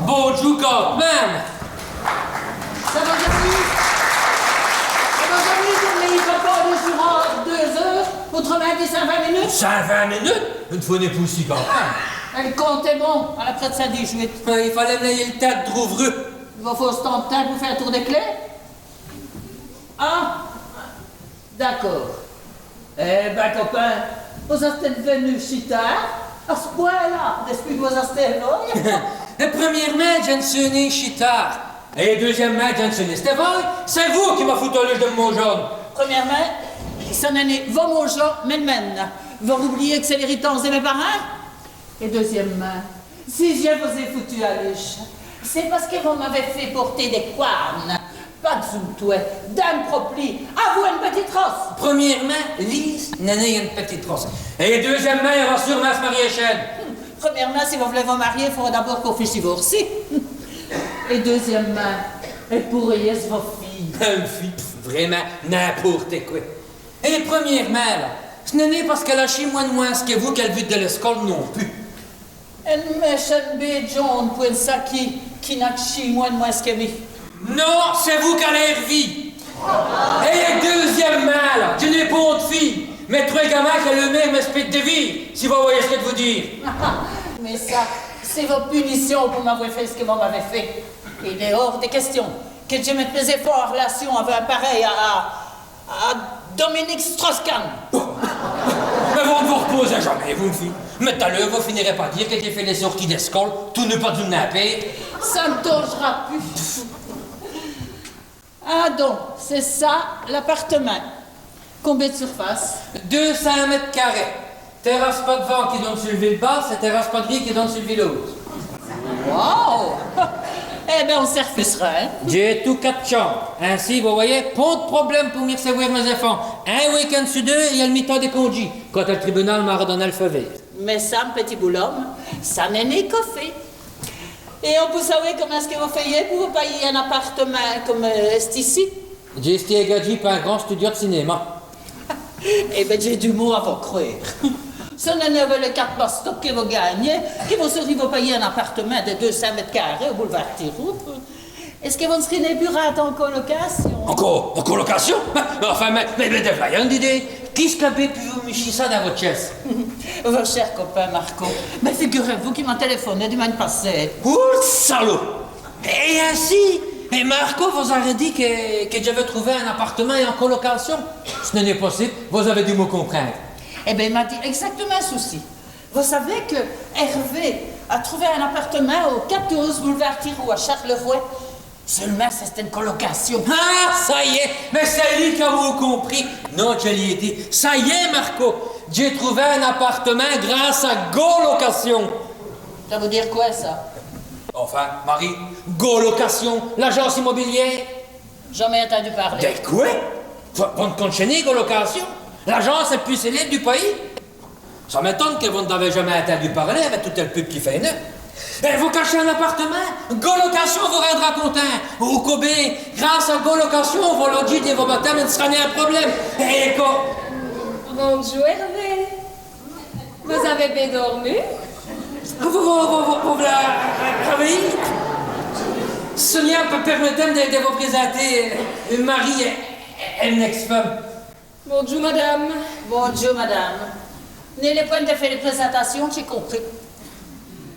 Bondjoû quand min.me. Ça va, Jean-Louis ? Ça va, Jean-Louis, vos n' m'ayîz nén rèpondu sur, euh, deûs-eûres, ôtrèmint dit cint vint munutes ? Cint vint munutes ? I n' faut nén pousser quand min.me. Èl compte èst bon, à l' après d' cint dîj-wit. I faléve lèyî l' tins d' rouvru. I vos faut ç' timps pou fé l' toûr dès clés ? Ah, d'acôrd. Eh bin, copin, vos-astèz v'nu si târd, a ç' pwint-la, dispûs qu' vos-astèz vôye ? Èt preumièremint, dji n' seû nén si târd. Èt deûzièmemint, dji n' seû nén vôye, c'èst vous qui m'a foutu a l'uch dè m' maujon. Preumièremint, ça n'èst nén vo maujon, mins l' mène. Vos roubliyèz qu' c'èst l'èritance dè mès parints ? Èt deûzièmemint, si dji vos-é foutu a l'uch, c'èst pace qui vos m'avèz fét pôrter dès cwârnes, pa-d'zous l' twèt, d'in propli, avou ène pètite rosse. Preumièremint, Lise n'èst nén ène pètite rosse. Èt deûzièmemint, on va seûremint s' mariér èchène. Preumièremint, si vos v'lèz vos mariér, i faura d'abôrd qu'on fiche divôrci. Èt deûzièmemint, èle pôreut yèsse vo fîye. Ène fîye, pff, vraîmint, n'impôrte qwè. Èt preumièremint, la, ç' n'èst nén pace qu'èle a chî mwès.ne mwins.ne qui vous qu'èle vût dè l' èscole non pus. Ène mèchante bèdjone, pou ène saquî, qui n'a qu' chî mwès.ne mwins.ne qui mi. Non, c'èst vous qu'a l'êr vî. Èt deûzièmemint, la, dji n'é pont d' fîye, mins trwès gamints qu'èl mére m'èspète dè vîr, si vos vèyèz ç' qui dj' vou dîre. Mins ça, c'èst vo punicion pou m'awè fét ç' qui vos m'avèz fét. Il èst hôrs dè quèstion qui dj' mète mès-èfôrts an r'lâcion avou in parèy a, a, a Dominique Strauss-Kahn. Mins vos n' vos r'pôsèz jamés, vous, m' fîye. Mins t't-à l'eûre, vos finirèz pa dîre qui dj'é fét lès sôrtîyes dè scole, tout nu, pa-d'zous m' nin pé. Ça n' târd'ra pus. Ah, donc, c'èst ça, l'apartemint. Combén d' surface ? Deûs cints mètes cârés. Tèrasse pa-d'vant qui done su l' vile basse èt tèrasse pa-drî qui done su l' vile hôte. Waouh ! Èt bin, on n' sè r'fûs'ra, in ? Dj'é tout quate tchambes. Insi, vos vèyèz, pont d' problème pou mi r'cèvwêr mès-èfants. In week-end su deûs, èt l' mitan dès condjîs, quand èl tribunâl m'âra d'né l' feu vêrt. Mins ça, m' pètit bounome, ça n'èst nén co fét. Èt on pout sawè comint èst-ce qui vos fèyèz pou vos payî in apartemint come, euh, ciste-ci ? Dj'é stî ègadjî pa in grand studio d' cinéma. Èt bin, dj'é du mau a vos crwêre. Ça n'èst nén avou lès quate mastos qui vos gangnèz qui vos sârîz vos payî in apartemint dè deûs cints mètes cârés au boulevard Tirou. Èst-ce qui vos n' sèrîz nén pus rade an colocâcion ? An co-, an colocâcion ? Mins, mins anfin, mins, mins, mins, dè-v-là, ène idéye. Quî ç' qu'a bén p'lu vos muchî ça dins vo tchèsse ? Vo chér copin Marco. Mins figurèz-vous qu'i m'a tèlèfoné dumwin.ne passé. Oh, l' salôd ! Èt insi, èt Marco vos-a r'dit qui, qui dj'aveu trouvé in apartemint an colocâcion ? Ç' n'èst nén possibe, vos-avez du mau comprinde. Èt bin, i m'a dit ègzactumint çouci. Vos savèz qui Hervé a trouvé in apartemint au quatôze boulevard Tirou a Chârlèrwè. Seûlemint, c'èst ène colocâcion. Ah, ça î èst, mins c'èst li qu'a mau compris. Non, dji lyi é dit. Ça î èst, Marco, dj'é trouvé in apartemint grâce a Golocation. Ça vout dîre qwè, ça ? Anfin, Marie, Golocation, l'ajance immobilière. Jamés ètindu pârler. Dè qwè ? Vos, vos n' con'chèz nén Golocation ? L'ajance èl pus célèbe du payis. Ça m'ètone qui vos n'avèz jamés ètindu pârler avou toute èl pub qu'i fèy'nut. Èt vos cachèz in apartemint, Golocation vos rindra contint. Ou co bén, grâce a Golocation, vo lodjî d' vo batème n' s'ra nén in problème. Èt co... Bondjoû Hervé. Vos-avez bén dôrmu ? Vos, vos, vos, vos, vos v'la, euh, euh, ravèyî. Sonia, pè-, pèrmètèz-m' dè, dè vos présinter, euh, Marie, èt, èt, èt m'n-èx-feume. Bondjoû, madame. Bondjoû, madame. Nén l' pwène dè fé lès présintâcions, dj'é compris.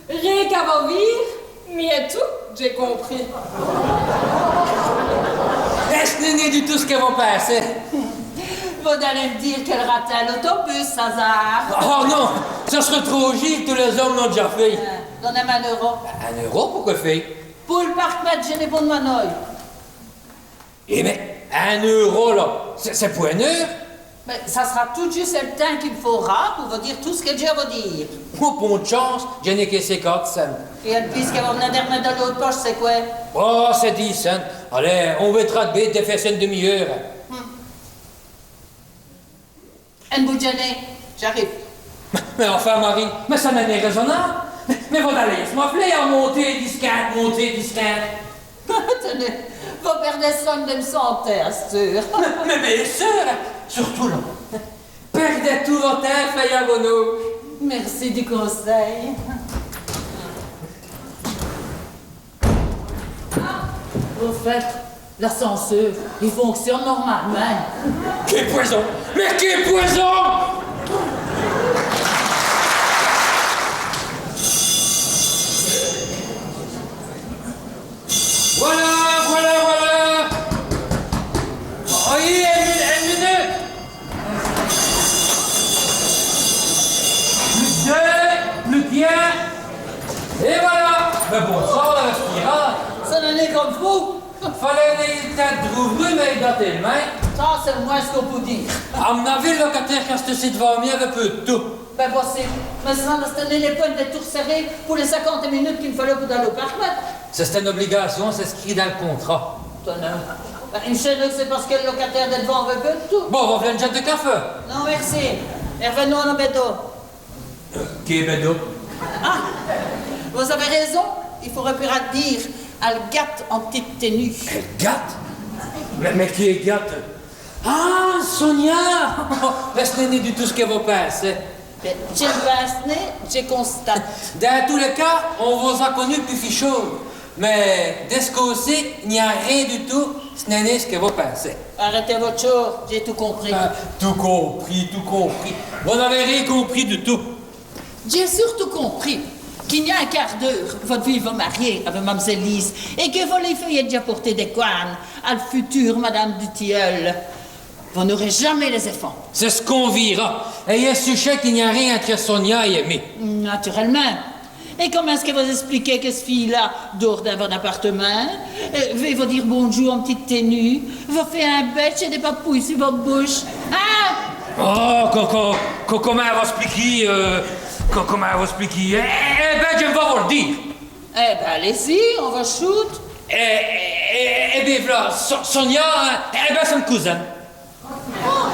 Rén qu'a vos vîr, mi ètout, dj'é compris. Èt ç' n'èst nén du tout ç' qui vos pinsèz. Vos-alèz m' dîre qu'èle a raté l'autobus, azârd. Oh non, ça s'reut trop jîde, tous lès-omes l'ont d'dja fét. Euh, donèz-m' in-euro. In-euro, pou qwè fé ? Pou l' parkmète, dji n'é pont d' manôye. Eh mins, in-euro, la, c'èst, c'èst pou ène eûre ? Mins ça s'ra tout djusse èl tins qu'i m' faura pou vos dîre tout ç' qui dj'é a vos dîre. Oh, pont d' chance, dji n'é qu' cénquante cents. Èt èl pîce qui vos v'nèz d' r'mète dins l'ôte poche, c'èst qwè ? Oh, c'èst dîs cents. Alèz, on vèra bén dè fé ça ène demi-eûre. Hmm. Ène boudjène, dj'arive. Mins anfin, Marie, mins ça n'èst nén rézonâbe. Mins, mins vos-alèz m' afler, in, monter, disquinte, monter, disquinte. Tènèz, vos pèrdèz sogne dè m' santé, asteûre. Mins, mins, mins, seûr, surtout la. Pèrdèz tout vo tins, fèyèz a vo-n-ôte. Mèrci du consèy. Ah, au fait, l'ascenseur, i foncsione normalemint. Qué pwèson ! Mins qué pwèson ! Voilà, voilà, voilà. Oyi, ène mi-, ène munute. Èt vola. Mins bon sang, la spirale. Ça n'èst nén come vous. Faleut nén l' tète drouvri, mins i date èl min.me. Ça, c'èst l' mwins' qu'on pout dîre. A m'n-avis, l' locatére qu'a stu ci d'vant mi aveut peû d' tout. Bén possibe. Mins ça, c'èst nén lès pwintes dès tours sèrés pou lès cinquante munutes qu'i m' faleut pou daler au parmète. C'è-st-ène obligâcion, c'èst scrît dins l' contrat. Tènez. Bén, ène chène, c'èst pace qui l' locatére di d'vant aveut peû d' tout. Bon, on va fé ène jate di cafè. Non, mèrci. Èrvinons à nos bèdots. Qué bèdots ? Ah, vous avez raison, il faudrait plus dîre al gade en petite tenue. Èl gade ? Mins, mins qué gade ? Ah, Sonia ! Bén, ç' n'èst nén du tout ç' qui vos pinsez. Bén, dji n' pinse nén, dji constate. Dins tous lès cas, on vos-a conu pus fichôde. Mins di ç' côp-ci, i gn-a rén du tout, ç' n'èst nén ç' qui vos pinsez. Arètez vos tchôres, dj'é tout compris. Ah, tout compris, tout compris. Vos n'avez rén compris du tout. Dj'é surtout compris qu'i gn-a in quârt d'eûre, vos d'vîz vos mariér avou mam'zèle Lise èt qui vos lî fèyèz dèdja pwârter dès cwârnes al future madame du Tilleul. Vos n'ârèz jamés lès-èfants. C'èst ç' qu'on vîra. Èt dji su chèr qu'i gn-a rén intrè Sonia èt mi. Naturèlemint. Èt comint ç' qui vos èspliquèz qui ç' fîye-là dôrt dins vos-apartemint, euh, vén vos dîre bondjoû en p'tite tenue, vos fé in bètch èt dès papouyes su vo bouche ? Hin ? Oh, co-, co-, co-, comint vos èspliquî, euh, co-, comint vos èspliquî ? Eh, eh bén, dji va vos l' dîre. Eh bén, alèz-î, on vos choûte. Eh, eh, eh, eh bén, v'là, So-, Sonia, hin, eh bén, c'èst m' cousine. Oh,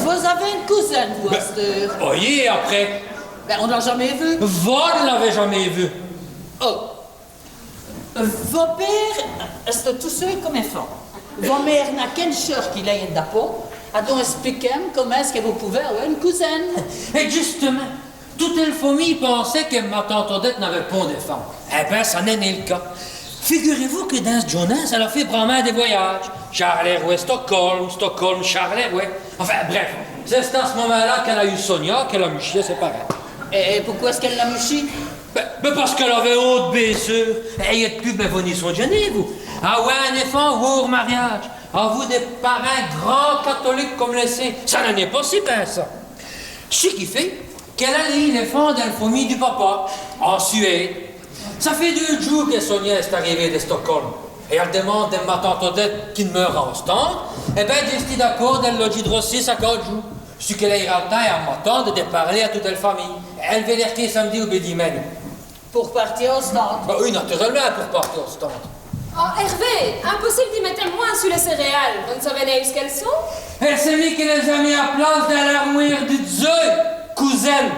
vos-avez ène cousine, vous, asteûre ? Bén, oyi, après. Bén, on n' l'a jamés vue. Vos n' l'avez jamés vue. Oh. Vo pére èst tout seû come èfant. Vo mére n'a qu'ène cheûr qui lèye d'apont. Adon, èspliquèz-m' comint èst-ce qui vos p'lèz awè ène cousine. Èt djustumint, toute èl famîye pinse qui m' tante Odette n'aveut pont d'èfant. Eh bén, ça n'èst nén l' cas. Figurez-vous qui dins s' djon.nèsse, èlle a fét brâmint dès voyâdjes. Charleroi, Stockholm, Stockholm, Charleroi. Enfin, bref, c'èst a ç' momint-là qu'èlle a yeû Sonia, qu'èlle a muchî, c'èst parèy. Èt, èt pouqwè èst-ce qu'èlle l'a muchî ? Bén, bén, pace qu'èlle aveut honte, bén seûr. Èt, èt pwis, bén, vos n'î sondjèz nén, vous. Awè in-èfant au mariâdje, avou dès parints grands catoliques come lès siens, ça n'èst nén possibe, hin, ça. Ç' qui fét qu'èlle a lèyî l'èfant dins l' famîye du papa, en Suède. Ça fét deûs djoûs qui Sonia èst arivéye di Stockholm. Èt a l' dimande di m' tante Odette qui d'meure à Ostende, eh bén, dj'èstî d'acôrd dè l' lodjî droci cinquante djoûs. Ç' qui lèyra l' tins à m' tante di pârler à toute èl famîye. Èlle va lèrquer sam'di ou bén diminche. Pou pârti à Ostende ? Bén oyi, naturèlemint, pou pârti à Ostende. Oh, Hervé, impossibe di mète ène mwin su lès céréales. Vos n' savez nén èyu qu'èles sont ? Èt c'èst mi qui lès-a mis à place dins l'ârmwêre du d'zeû, cousine.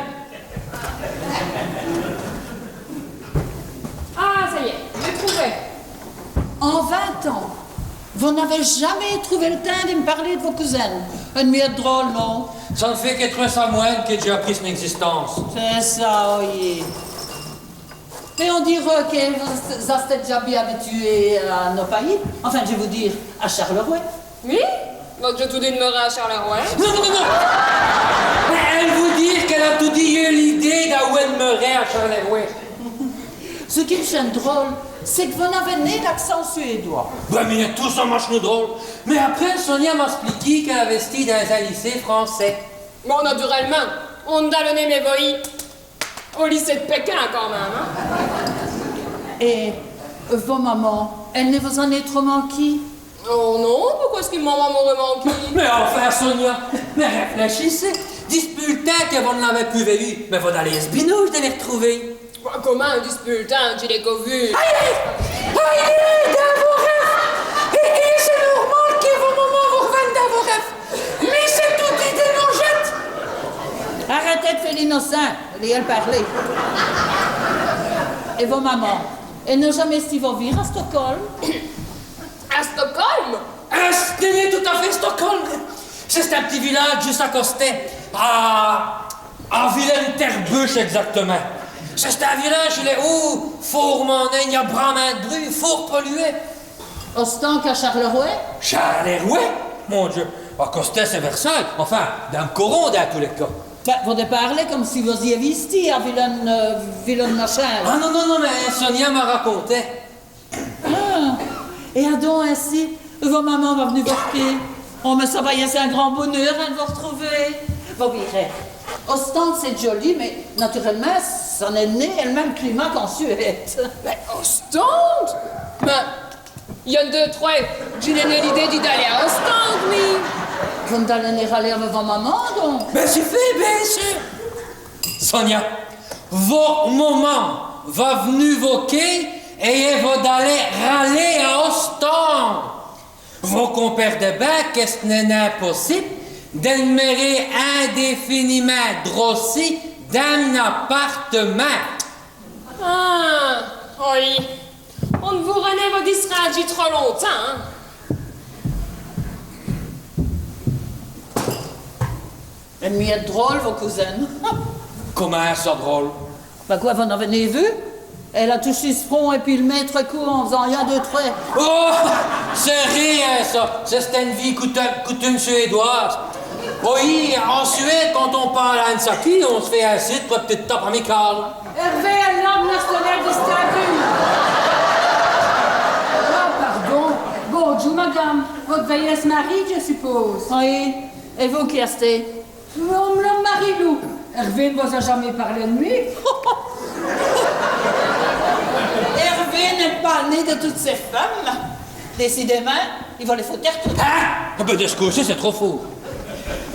Ah, ça y èst, dj'é trouvé. En vint-ans, vos n'avez jamés trouvé l' tins di m' pârler di vo cousine. Ène miète drole, non ? Ça n' fét qui trwès samwin.nes qui dj'é apris s'n-ègzistance. C'èst ça, oyi. Mins on dîreut qui vos-astèz dèdja bén abituwé à no payis. Enfin, dji vou dîre, à Charleroi. Mi ? Mins dj'é toudi d'meuré à Charleroi. Non, non, non, non. Mins èlle vout dîre qu'èlle a toudi yeû l'idéye d'awè d'meuré à Charleroi. Ç' qui m' chène drole, c'èst qui vos n'avez nén l'acsint suédwès. Bén, mins tout ça m' chène drole. Mins après, Sonia m'a èspliqué qu'èlle aveut stî dins in lycée francès. Bon, naturèlemint, on n' daleut nén mèvèyî au lycée d' Pékin, quand min.me, hin ? Èt vo moman, èle ni vos-a nén trop manquî ? Oh non, pouqwè èst-ce qui m' moman m'areut manquî ? Mins enfin, Sonia, mins réflèchissèz. Dispûs l' tins qui vos n' l'avez pus vèyî, mins vos-alèz èsse binauje di l' ritrouver. Bén, comint, dispûs l' tins, dji l'é co vû ? Ayi ! Ayi, dins vos rèves ! Èt, èt c'èst normâl qui vo moman vos r'vène dins vos rèves. Mins c'èst toudi dès nojètes. Arètèz d' fé l'inossint, lèyèz-l' pârler. Èt vo moman, èle n'a jamés stî vos vîr à Stockholm ? À Stockholm ? C'èst tout à fét Stockholm. C'è-st-in p'tit vilâdje djusse à costè, à, à Vilhelmterbusch ègzactèmint. C'è-st-in vilâdje, il èst, oh, fôrt mandin, i gn-a brâmint d' brût, fôrt poluwé. Ostant qu'à Charleroi ? Charleroi ? Mon Dieu, à costè c'èst Versailles, enfin, dins l' coron dins tous lès cas. Bén, vos pârlèz come si vos-î vîyèz stî à Vilhène, euh, Vilhène machin, là. Ah non, non, non, mins Sonia m'a raconté. Ah, èt adon insi, vo moman va v'nu vos r'quér. Oh, mins ça va yèsse in grand boneûr, hin, d' vos r'trouver. Vos vîrèz. Ostende, c'èst djoli, mins naturèlemint, ça n'èst nén l' min.me climat qu'en Suède. Mins Ostende ? Mins, i gn-a deûs, treûs, dji n'é nén l'îdéye dè daler a Ostende, mi. Vos n'dalez nén raler avou vo moman, don ? Mins si fét, bén seûr. Sonia, vo moman va v'nu vos quér èt vos dalerez raler a Ostende. Vos compèrdez bén qui ç' n'èst nén possibe dè d'meurer indéfinimint droci dins m'n apartemint. Ah, oyi. On n' vout nén vos distrêre trop lontins, hin. Èle èst drole, vo cousine. Comint ça, drole ? Bah qwè, vos n'avez nén vu ? Èle a touchî s' front èt pwîs l' min.me trwès coûps en f'zant yèsse deûs treûs. Oh, c'èst rén, ça. C'è-st-ène vîye coutume, coutume suédoîse. Oyi, en Suède, quand on parle à ène saquî, on s' fét ène p'tite tape amicale. Hervé, èl langue nationale dè Stade. Ah, pardon. Bondjoû, madame. Vos d'vèz yèsse marîye, dji supôse. Oyi. Èt vous, quî èstèz ? On m' lome Marilou. Hervé n' vos a jamés pârlè d' mi ? Hervé n'in.me nén dès-oûtres feumes. Décidémint, i vos lès faut têre totes. Hin ? Ah bén, dè ç' côp-ci, c'èst trop fôrt.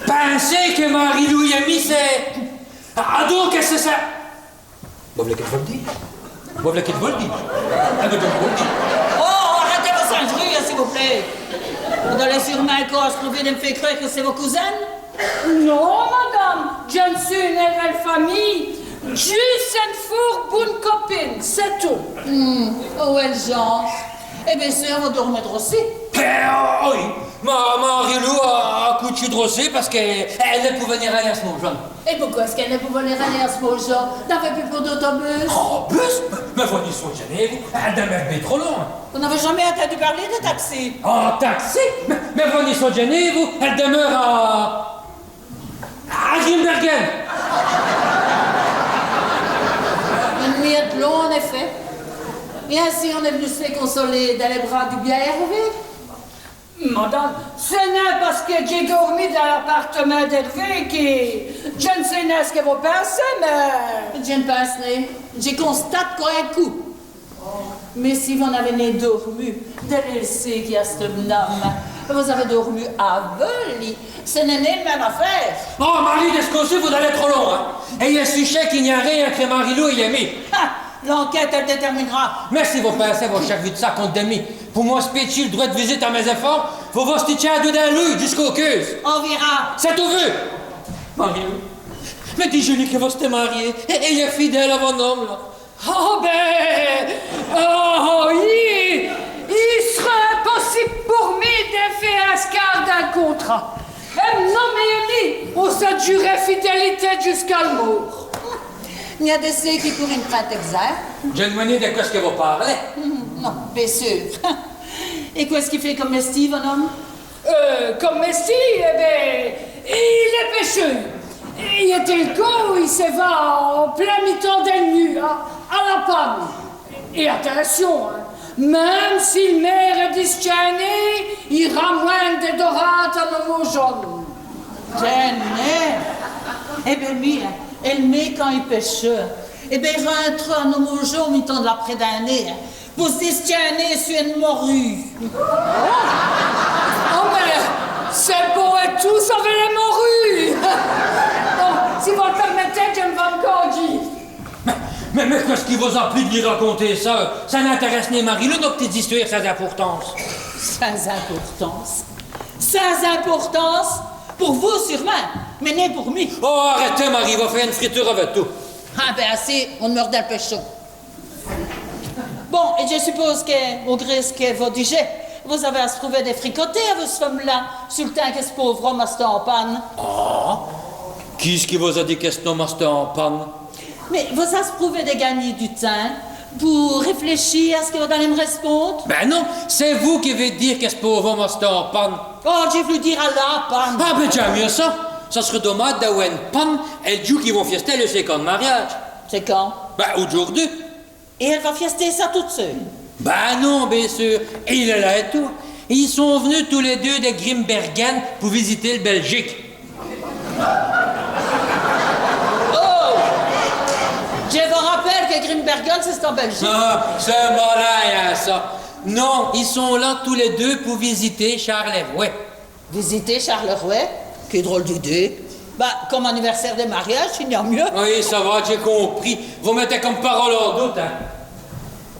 Pinser qui Marilou èyèt mi, c'èst... Adon, qu'èst-ce qui c'èst ? Vos v'lèz qui dj' vos l' dîje ? Vos v'lèz qui dj' vos l' dîje ? Ah bén, dji vos l' di. Oh, arètèz vos sinj'rîyes, s'i vos plét. Vos d'alèz seûrmint co asprouver dè m' fé creûre qui c'èst vo cousine ? Non, madame, dji n' su nén ène famîye, jusse ène fôrt boune copine, c'èst tout. Hmm, oh, wèlle djins. Èt bén seûr, vos dôrmèz droci ? Eh, oh, oyi, ma, Marilou a, a coûtchî droci pace qu'èle, èle n' pout nén raler a s' maujon. Èt poqwè èst-ce qu'èle n' pout nén raler a s' maujon ? N'avez pus pont d'autobus ? Oh, bus ? Mins vos n'i sondjèz nén, vous, èle d'meure bén trop lon. Vos n'avez jamés ètindu pârler dè taxi ? Oh, taxi ? Mins, mins vos n'i sondjèz nén, vous, èle d'meure a, a Grimbergen. Ène miète lon, en-èfèt. Èt insi, on-èst v'nu s' consoler dins lès bras du bia Hervé. Madame, ç' n'èst nén pace qui dj'é dôrmi dins l'apartemint d'Hervé qui dji n' sé nén ç' qui vos pinsèz, mins... Dji n' pinse nén, dji constate qu'in coûp. Mins si vos n'avez nén dôrmu, dè lèyî sét qui a ç' b'n-ome, vos-avez dôrmu avou li, ç' n'èst nén l' min.me afêre. Oh, Marie, dè ç' côp-ci, vos d'alèz trop lon, hin. Èt dji su seûr qu'i gn-a rén ètur Marilou èt mi. Ah, l'enquête èl dètèrmin'ra. Mins si vos pinsèz vos sèrvi d' ça conte dè mi, pou m' spétchî l' drwèt d' visite a mès-èfants, vos vos stitchèz a deûs dins l'ouy djusqu'au keûs. On vîra. C'èst tout vu. Marilou, mins dijèz-li qui vos-astèz marié èt, èt infidèle a vo-n-ome, la. Oh bén, oh, i, i s'reut impossibe pou mi dè fé èscart d'in contrat. Èm'-n-ome èyèt mi, on s'a djuré fidèlité djusqu'al môrt. I gn-a dès céns qui pou prinde ègzimpe. Dji n' vwè nén dè qwè ç' qui vos pârlèz. Hmm, non, bén seûr. Èt qwè ç' qu'i fét come mèstî, vo-n-ome ? Euh, come mèstî, èt bén, il èst pècheû. Èt dèl côp, i s'è va an plin mitan dèl nût, a, a la pane. Èt atincion, hin, min.me si l' mére èst distchinèye, i ramwin.ne dès dorâdes a no maujon. Tènèz. Èt bén, mi, hin, èl mére, quand i pèche, èt bén, i rinte a no maujon au mitan dè l'après-dîner, hin, pou s' distchinèye su ène morûwe. Oh, mins c'èst bon èt tout, ça, avou lès morûwes. Bon, si vos l' pèrmètèz, dji m' va co dîre. Mins, mins, mins qwè ç' qui vos-a pris d' li raconter ça ? Ça n'intèrèsse nén Marilou, nos p'titès-istwêres sans importance. Sans importance ? Sans importance pou vous seûrmint, mins nén pou mi. Oh, arètèz, Marie, vos fèyèz ène friture avou tout. Ah bén, insi, on d'meure dins l' pèchon. Bon, èt dji supôse qui, maugré ç' qui vos dijèz, vos-avez asprouvé dè fricoter avou ç' feume-là, su l' temps qui ç' pôve ome a-st-an an pane. Ah ? Quî ç' qui vos-a dit qui ç' n-ome a-st-an an pane ? Mins vos-asprouvèz dè gangnî du timps pou réflèchi a ç' qui vos-alèz m' rèsponde ? Bén non, c'èst vous qui v'lèz dîre qui ç' pôve ome a-st-an an pane. Oh, dj'é v'lu dîre a la pane. Ah bén, dj'in.me mî ça. Ça s'reut domadje d'awè ène pane èl djoû qu'i vont fièster lès cénq ans d' mariâdje. Cénq ans ? Bén, audjoûrdu. Èt èle va fièster ça toute seûle ? Bén non, bén seûr. Èt il èst la èt tout. I sont v'nus tous lès deûs dè Grimbergen pou visiter l' Bèljique. Grimbergen, c'è-st-en Bèljique. Ah, c'èst malin, ça. Non, i sont là tous lès deûs pou visiter Charleroi. Visiter Charleroi ? Qué drole d'idéye. Bah, come anivèrsêre di mariâdje, i gn-a mieus. Oyi, ça va, dj'é compris. Vos mètèz come parole en doute, in.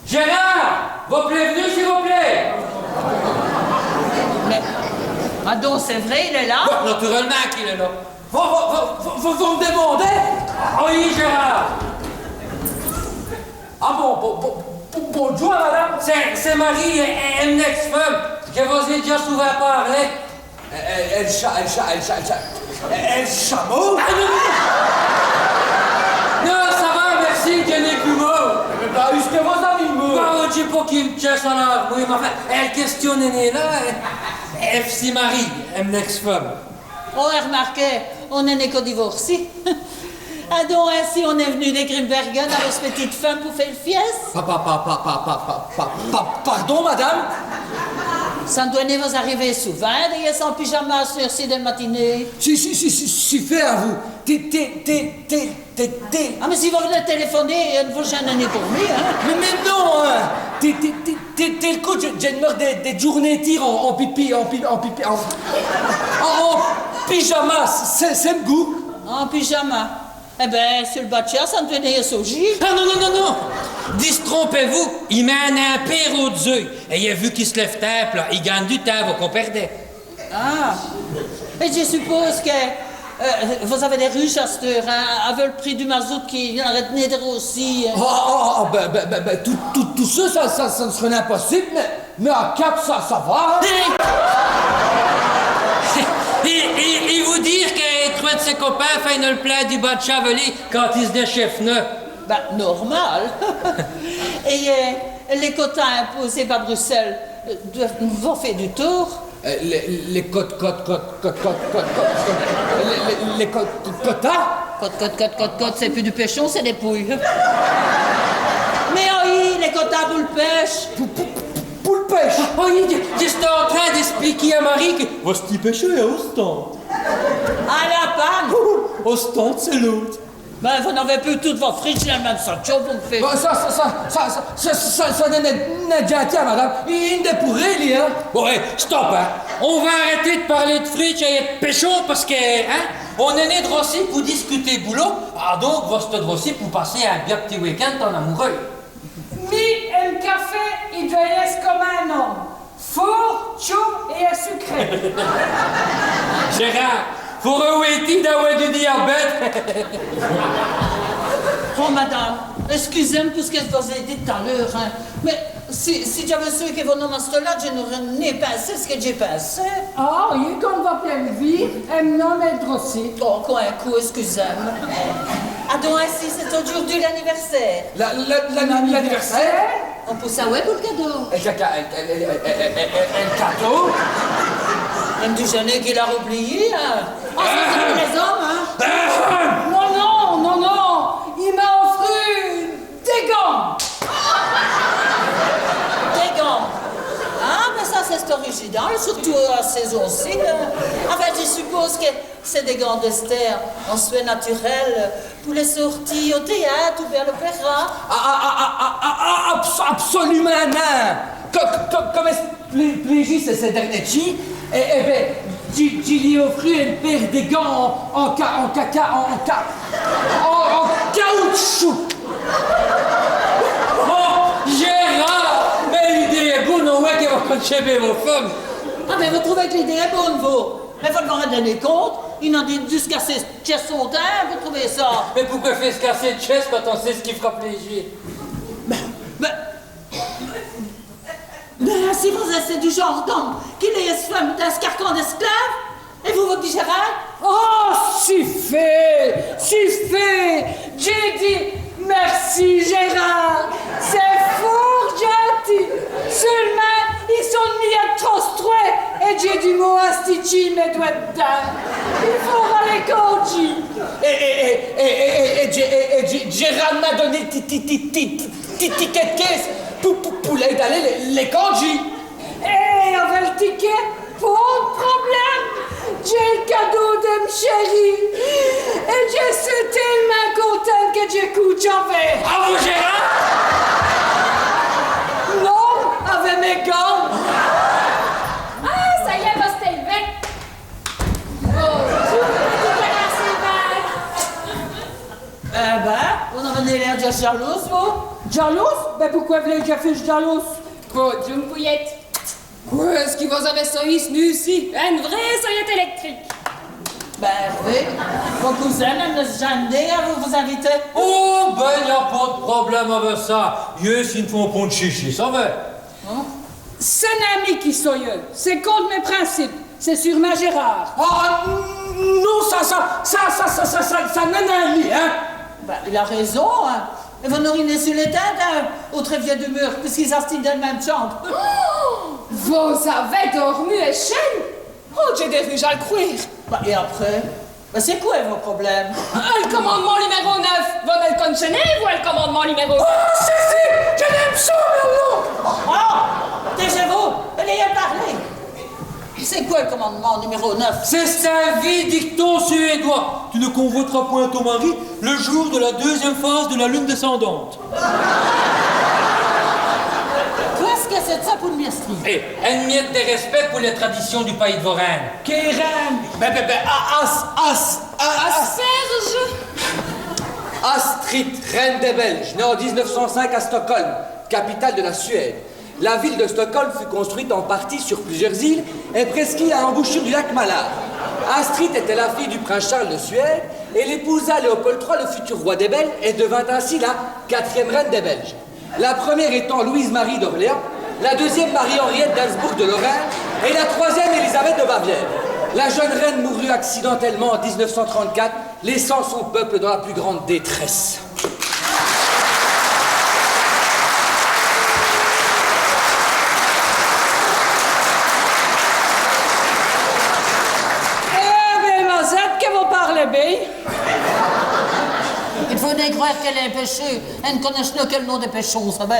Gérard, vos p'lèz v'nu, s'i vos plét ? Mins, adon, c'èst vré, il èst la ? Bon, naturèlemint qu'il èst la. Vos, vos, vos, vos, vos m' dimandèz ? Oyi, Gérard. Ah bon, bon, bon, bon, bondjoû, madame. C'èst, c'èst Marie, èm, èm-n-èx-feume, dji v's-é dèdja souvint pârlè. Èl, èl, èl cha-, èl cha-, èl cha-, èl cha-, èl chamwè ? Ah, non, non, non. Non, ça va, merci, dji n'é pus mau. Mins èyu ç' qui vos-avez mau ? Bah, dji n'sé nin qui m' tchèsse a l'ârmoî, mins enfin, èl quèstion n'èst nin la, in. Èm' c'èst Marie, èm-n-èx-feume. Oh, r'mârquèz, on n'èst co divôrcîs. Adon, insi, on-èst v'nu di Grimbergen avou s' pitite feume pou fé l' fièsse. Pa, pa, pa, pardon, madame ? Ça n' dwèt nin vos-ariver souvint, d'èsse en pyjama a c't-eûre-ci dèl matinéye. Si, si, si, si, si fét, avou. Té, té, té, té, té, té. Ah, mins si vos v'lèz tèlèfoner, euh, vos-ènnèz pou mi, in. Mins, mins non, in. Té, té, té, té, tèl côp, dji, dji d'meure dès, dès djoûrnées ètîres en, en pipi, en pi-, en pipi, en, en, en pyjama, c'èst, c'èst m' goût. En pyjama. Èh bén, su l' batchia, ça n' dwèt nin èsse aujî. Ah non, non, non, non. Distrompèz-vous, i mène in pêre au-d'zeû. Èt i a vu qu'i s' lève timpe, la, i gangne du timps, vos compèrdèz. Ah. Èt dji supôse qui, euh, vos-avez dès rûjes a c't-eûre, in, avou l' pris du mazout qui n'arète nin d' rôcî, in. Ah, ah, ah, bén, bén, bén, bén, tout, tout, tout ça, ça, ça, ça n' sèreut nin possibe, mins, mins a quate, ça, ça va, in. I, i, i, i vout dîre qui trwès d' sès copins fèyenut l' plin du batchia avou li quand i s' dèchèfenut. Bén, normal. Èt, euh, lès quotas impôsés pa Brussèle, euh, dwèvenut vos fé du tôrt. Euh, lès, lès quot-, quot-, quot-, lès, lès, lès quot-, quotas ? Quot, quot, quot, quot, quot, c'èst pus du pèchon, c'èst dès pouyes. Mins oyi, lès quotas pou l' pèche. Pou, pou, pou, pou l' pèche ? Oyi, dji, dji su in trin d'èspliquer a Marie qui vos-astîz pècheû a Ostende. A la panne. Ostende, c'èst l'ôte. Bén, vos n'avèz pus toutes vos fritches dins l' min.me satchot, vos m' fèyèz... Bon, ça, ça, ça n'èst, n'èst, n'èst nin djinti, madame. I, i n' dèpout rin, li, in. Bon, hé, stop, in. On va arèter d' pârler d' fritches èt d' pèchon pace qui, in, on-èst nin droci pou discuter boulot, adon vos-astèz droci pou passer in bia p'tit week-end en amoureûs. Mi, èm cafè, i dwèt yèsse come in-ome. Fôrt, tchôd èt asucré. Gérard, faureut wêtî d'awè du diabète. Oh, madame, èscusèz-m' pou ç' qui dj' vos-é dit t't-à l'eûre, in. Mins si, si dj'aveu seû qui vos-ome astît la, dji n'aureu nin pinsé ç' qui dj'é pinsé. Ah, oyi, come vos p'lèz l' vîr, èm' n-ome èst droci. Oh, co in côp, èscusèz-m'. Adon, insi, c'èst audjoûrdu l'anivèrsêre. La, la, la, l'anivèrsêre ? On pout sawè pou l' cadau ? Èl caca, èl, èl cadau ? Èm' dijèner qu'il a roubliyî, in. Ah, ça, c'èst pou lès-omes, in. Non, non, non, non. I m'a ofru dès gants. Dès gants. Ah, mins ça, c'èst original, surtout a cès-ons-ci, in. Enfin, dji supôse qui c'èst dès gants d'èstère, in swè naturèl, pou lès sôrtîyes au tèyâte ou bén a l'opèra. Ah, ah, ah, abs-, absolumint nin. Co-, co-, come èst pl-, plin-, plin-, cès, cès dêrniers djoûs, èt, èt bén, dji, dji lî é ofru ène pêre di gants en, en ca-, en caca, en, en ca-, en, en caoutchouc. Oh, Gérard, mins l'idéye èst bone, on vwèt qui vos con'chèz bén vo feume. Ah, mins vos trouvèz qu' l'idéye èst bone, vos ? Mins vos n' vos rindèz nin compte, i n'a dit jusqu'à sès tchèsses sont tins pou trouver ça. Mins pouqwè fé s' cassî ène tchèsse quand on sét ç' qui f'ra pléji ? Mins, mins, mins si vos èstîz du janre d'ome qui lèye ès' feume dins s' carcan d'èsclave, èt vos, vos dijèz rén ? Oh, sufét, sufét ! Dj'é dit mèrci, Gérard. C'èst fôrt djinti. Seûlemint, i sont mia trop strwèts èt dj'é du mau a stitchî mès dwèts d'dins. I faura lès candjîs. Èt, èt, èt, Gé-, èt, èt Gé-, Gérard m'a doné l' ti-, ti-, ti-, ti-, ti-, tiquèt d' caisse pou, pou, pou lèy daler lès, lès candjîs. Èt avou l' tiquèt, pont d' problème. Dj'é l' cadau di m' chéri. Èt dji seû télemint contène qui dj'é coûté avou. Ah, vos, Gérard, Vos-avez l'êr djalouse, vous ? Djalouse ? Bén, pouqwè v'lèz qu' dji fuche djalouse ? Podium, Pouliette. Qwè ç' qui vos-avez soyî ç' nût-ci ? Ène vraîye soyète èlèctrique. Bén, Hervé, vo cousin, Madame Jandé, a v'lu vos inviter. Oh, bén, i gn-a pont d' problème avou ça. Yeûs, i n' faut pont d' chichis, ça va. Hin ? Ç' n'èst nin mi qui soyeû, c'èst contre mès principes, c'èst sûrmint Gérard. Ah, non, ça, ça, ça n'èst nin mi, hin ? Bén, il a réson, hin. Èt vos n'ârîz nin su lès tindes, hin, ôtrè vièdumeur, pusqu'i-st-a stî dins l' min.me tchambe. Oh, vos-avez dôrmu èchène ? Oh, dj'é dès rûjes a l' crwêre. Bén, èt après ? Bén, c'èst qwè vo problème ? Euh, l' comand'mint numèrô neuf, vos n' èl con'choz nin, vous, l' comand'mint numèrô neuf ? Oh, si, si, dji l'é m' souv'nu, non ? Oh, taisez-vous, lèyèz-l' pârler. C'èst qwè l' comand'mint numèrô neuf ? C'è-st-in vî dicton suédois. Tu ne convoiteras point ton mari le jour de la deuxième phase de la lune descendante. Qu'èst-ce qui c'èst d' ça pou ène mièstrîye ? Hé, ène miète dè rèspèt pou lès tradicions du payis d' vo rèine. Qué rèine ? Bén, bén, bén, a, As, As, a, As. Serge. Astrid, reine des Belges, née en dix-neuf cent cinq à Stockholm, capitale de la Suède. La ville de Stockholm fut construite en partie sur plusieurs îles et presqu'îles à l'embouchure du lac Mälar. Astrid était la fille du prince Charles de Suède et elle épousa Léopold trois, le futur roi des Belges, et devint ainsi la quatrième reine des Belges. La première étant Louise-Marie d'Orléans, la deuxième Marie-Henriette d'Habsbourg de Lorraine et la troisième Élisabeth de Bavière. La jeune reine mourut accidentellement en dix-neuf cent trente-quatre, laissant son peuple dans la plus grande détresse. Èh bén, mazète, qui vos pârlèz bén. I faut nin crwêre qu'èle èst pècheûse, èle n' conèt nin l' nom dès pèchons, ça va.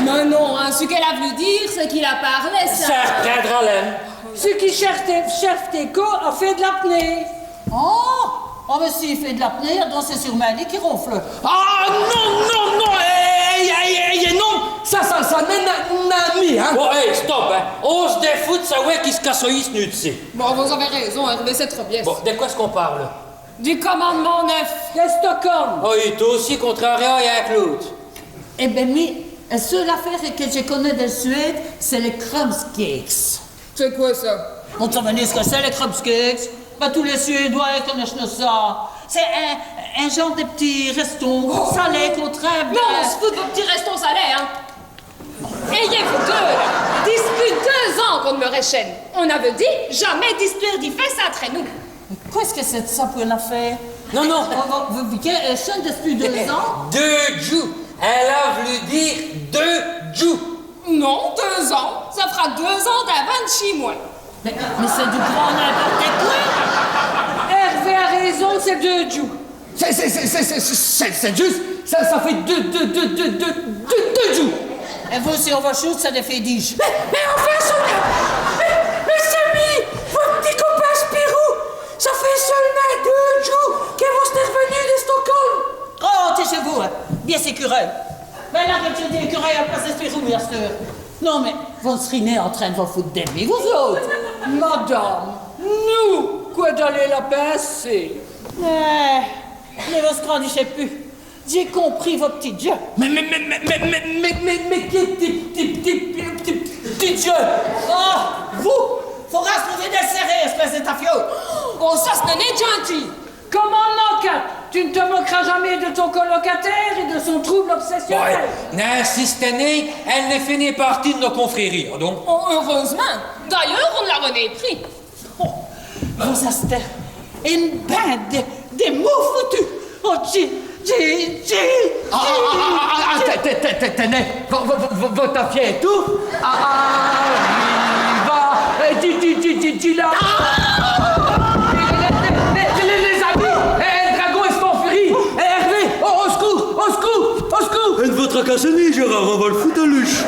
Mins non, hin, ç' qu'èle a v'lu dîre, c'èst qu'il a pârlè, ça. Ça r'prindra l'in. Ç' qui chèrve, chèrve co a fét d' l'apnéye. Oh ! Oh, mins s'i fét d' l'apnéye, adon c'èst sûrmint li qui ronfle. Ah, non, non, non, èh, èh, èh, èh, non, ça, ça, ça, non, non, non, mi, hin. Bon, hé, stop, hin. On s' dèfout d' sawè qui ç' qu'a soyî ç' nût-ci. Bon, vos-avez réson, Hervé, c'èst trop bièsse. Bon, dè qwè ç' qu'on pârle ? Du comand'mint neuf. Dè Stockholm. Oh, il èst ossi contrariant qu'in-ôte. Èh bén, mi, l' seûle afêre qui dj' conè dè Suède, c'èst lès crumbcakes. C'èst qwè ça ? Vos n' savèz nin ç' qui c'èst, lès crumbcakes ? Bén, tous lès Suédois i conèch'nut ça. C'èst in, in janre dè p'tits rèstons salés qu'on trimpe. Non, on s' fout d' vos p'tits rèstons salés, hin. Èyèt vous deûs, dispûs deûs-ans qu'on d'meure èchène. On aveut dit jamés d'istwêre di fèsses intrè nous. Mins qu'èst-ce qui c'èst d' ça pou ène afêre ? Non, non. Vos, vos, vos, vos, qu'èst-ce qui c'èst d' ça dispûs deûs-ans ? Deûs djoûs. Èle a v'lu dîre deûs djoûs. Non, deûs-ans. Ça f'ra deûs-ans dins vint-chîs mwès. Mins, mins c'èst du grand n'importe quoi. Hervé a réson, c'èst deûs djoûs. C'èst, c'èst, c'èst djusse. Ça, ça fét deûs, deûs, deûs djoûs. Èt vous, si on vos choûte, ça d'fét dîj. Mins, mins enfin, Sonia, mins, mins Samy, vo p'tit copin Spirou, ça fét seûlemint deûs djoûs qu'èle vos-èst r'vènu dè Stockholm. Oh, taisez-vous, hin. Bièsse, ècurèy. Mins la, dji di ècurèy a l' place dè Spirou, mi, asteûre. Non, mins vos n' sèrîz nin in trin d' vos foute dè mi, vous-ôtes ? Madame, nous, qwè d'aler la pinser ? Èh, mins vos scrandichèz pus. Dj'é compris vo p'tit djeu. Mins, mins, mins, qué p'tit, p'tit, p'tit, p'tit, p'tit djeu ? Oh, vous, faura s' mète dins l' sèré, èspèce dè tafiole. Oh, ça, ç' n'èst nin djinti. Comand'mint quate, tu n' te moqueras jamais de ton colocataire et de son trouble obsessionnel. Ouais, n'insistèz nin, èle ni fét nin pârtîye dè no confrèrîye, don. Oh, eûreûsemint. D'ayeûrs, on n' l'a nin pris. Oh, vos-astèz ène binde dè, dè mau foutus. Oh, dji, dji, dji, ah, ah, ah, ah, ah, dji, té-, té-, té-, té-, tènèz, vo, vo, vo, vo-, vos-astèz tout. Ah, ah, ah, va, euh, dji, dji, dji, dji, dji, là. Ah ! Lès, lès, lès, lès, lès-amis, euh, l' dragon èst en furie. Euh, Hervé, au, au s'coûrs, au s'coûrs, au s'coûrs. Èl n' vos tracassèz nin, Gérard, on va l' foute à l'uch.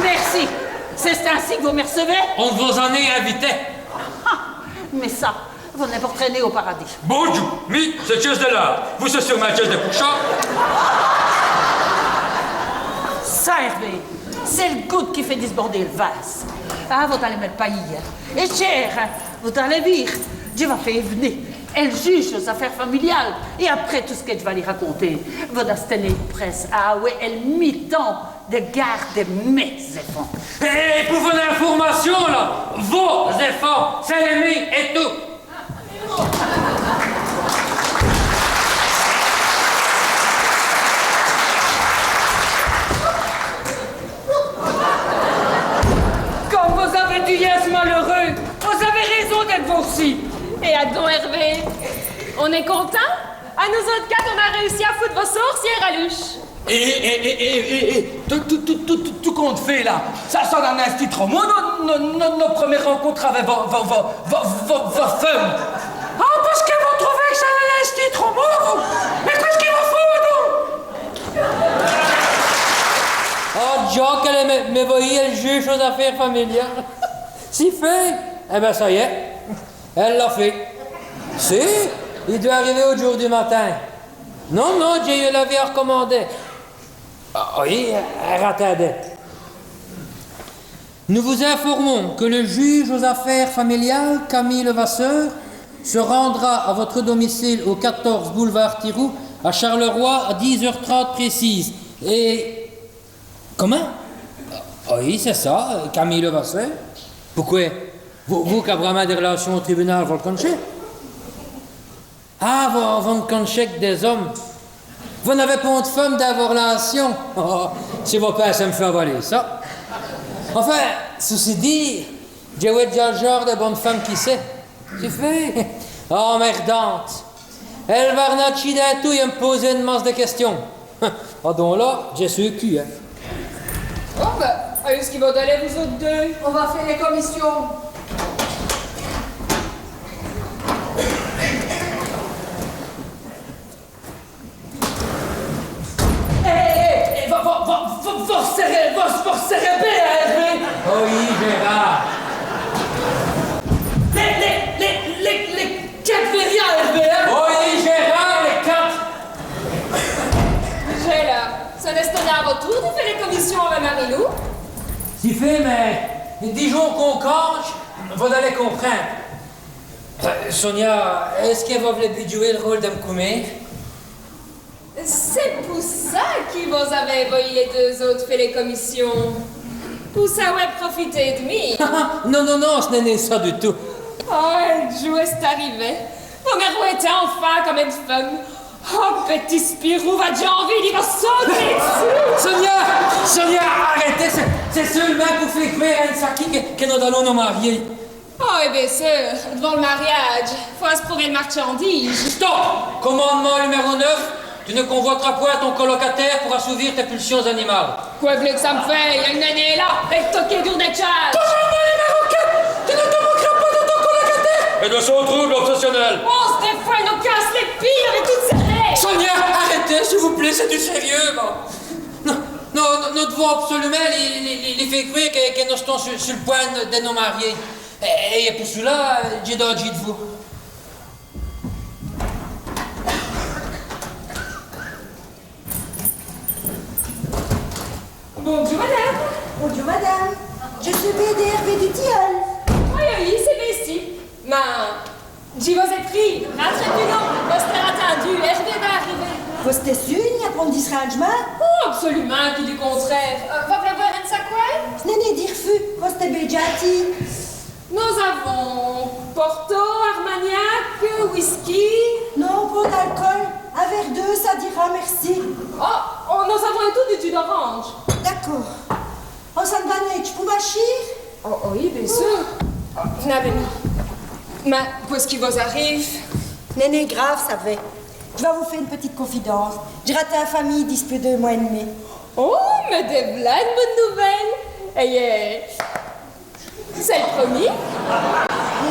Mèrci. C'èst insi qu' vos m' ricèvèz ? On n' vos-a nin invité. Ah, mins ça, vos n' èl pôrèz nin au paradis. Bondjoû, mi, c'èst Tchèz dè Lârde. Vous, c'èst sûrmint Tchèz dè Pourchon. Ça, Hervé, c'èst l' goute qui fét disbôrder l' vâse. Ah, vos-alez m' payî, hin. Èt chèr, hin, vos-alez vîr, dji va fé v'nu èl jûje aus-afêres familiales. Èt après tout ç' qui dj' va lî raconter, vos-astez prèsse a awè èl mitan dè gârder mès-èfants. Èt pou vos-informacions, la, vos-èfants, c'èst lès miens èt tout. Come vos-avez d'yèsse maleûreûs, vos-avez réson d'èsse vos-ci. Èt adon, Hervé, on-èst contints ? A nous-ôtes quate, on-a rèyussi a foute vos sôrcîres a l'uch. Èt, èt, èt, èt, èt, èt, tout, tout compte fêt, la, ça, ça n'a nén stî trop mau, no, no, no, no prumêre rincontre avou vo, vo, vo feume. Ah, pace qui vos trouvez qu' ça n'a nén stî trop mau, vous ? Mins qu'èst-ce qu'i vos faut, donc ? Ah, Jacques, èle èst m', m' voyî èl jûje aus-afêres familiales. Si fêt. Èt bén, ça y èst. Èle l'a fêt. Si, i dwèt ariver audjoûrdu matin. Non, non, dj'é yeû l'avî a r'comandî. Ah, oyi, ratindez. Nous vous informons que le juge aux affaires familiales, Camille Levasseur, se rendra à votre domicile au quatorze boulevard Tirou, à Charleroi, à dix heures trente précises. Et... Comint ? Ah oyi, c'èst ça, Camille Levasseur. Pouqwè ? Vous, vous qu'a bran.mint dès r'lâcions au tribunal, vos l' con'chèz ? Ah, vos, vos n' con'chèz qu' dès-omes. Vos n'avèz pont d' feume dins vos r'lâcions. Oh, si vos pinsèz m' fé avaler ça. Enfin, ceci dit, dji vwè dèdja l' janre di bone feume qui c'èst. Si fêt. Emmèrdante. Èle va r'nachî dins tout èt m' poser ène masse di quèstions. Adon la, dji su cu, hin. Bon, bén, èyu ç' qui vos-alez, vous-ôtes deûs ? On va fé lès comissions. Hé, hé, hé, vos, vos, vos, vos, vos sèrèz, vos, vos sèrèz bén, hin, Hervé ? Oyi, Gérard. Lès, lès, lès, lès, lès quate vèrias, Hervé, hin ? Oyi, Gérard, lès quate. Gérard, ça n'èst nén a vo toûr di fé lès comissions avou Marilou ? Si fêt, mins dijons qu'on candje, vos-alez comprinde. Euh, Sonia, èst-ce qui vos v'lez bén djouwer l' rôle di m' coumére ? C'èst pou ça qui vos-avez èvoyî lès deûs-ôtes fé lès comissions. Pou sawè profiter d' mi. Non, non, non, ç' n'èst nén ça du tout. Oh, èl djoû èst arivé. Vos m' r'wètez enfin come ène feume. Oh, p'tit Spirou, va, dj'é envîye di vos sauter d'ssus. Sonia, Sonia, arètez, c'èst, c'èst seûlemint pou fé crwêre a ène saquî qui, qui nos-alons nos marier. Oh, èt bén seûr, d'vant l' mariâdje, faut asprouver l' marchandîje. Stop ! Commandement numéro neuf, tu ne convoiteras point ton colocataire pour assouvir tes pulsions animales. Qwè v'lez qu' ça m' fêye ? Èl nènèz èst la, èl tokèr dure dès tchantes. Commandement numéro quatre, tu ne te moqueras pas de ton colocataire et de son trouble obsessionnel. Oh, c'èst dès fwès nos cas lès pîres avou toutes cès règles. Sonia, arètez, s'i vous plét, c'èst du sérieu, va. Non, non, non, nos d'vons absolumint lyi, lyi, lyi, lyi fé crwêre qui, qui nos-astons su, su l' pwint di, di nos marier. Èt, èt pou ça, dj'é dandjî d' vous. Bondjoû, madame. Bondjoû, madame. Dji su B D Hervé du Tilleul. Oyi, oyi, c'èst bén ici. Mins dji vos-é prîye, rantrèz pus, non, vos-astez ratindû, Hervé va ariver. Vos-astez seûr, i gn-a pont d' disrindjemint ? Oh, absolumint, pus du contrêre. Euh, vos v'lez bwêre ène saqwè ? Nènèz, dji r'fuse, vos-astez bén djinti. Nos-avons Porto, Armagnac, whisky. Non, pont d'alcole. In vêre deûs, ça d'ra, mèrci. Oh, oh, nos-avons ètout du jus d'orange. D'acôrd. On s'è va, nènèz, dji pou machî ? Oh, oh, oyi, bén seûr. Oh, v'nèz avou mi. Mins, qwè ç' qui vos-arive ? Nènèz, grâve, savèz. Dji va vos fé ène pitite confidence. Dji ratind famîye dispûs deûs mwès èt d'mi. Oh, mins dès v'là dès bones nouvèles. Èt, euh, c'èst l' prumî ?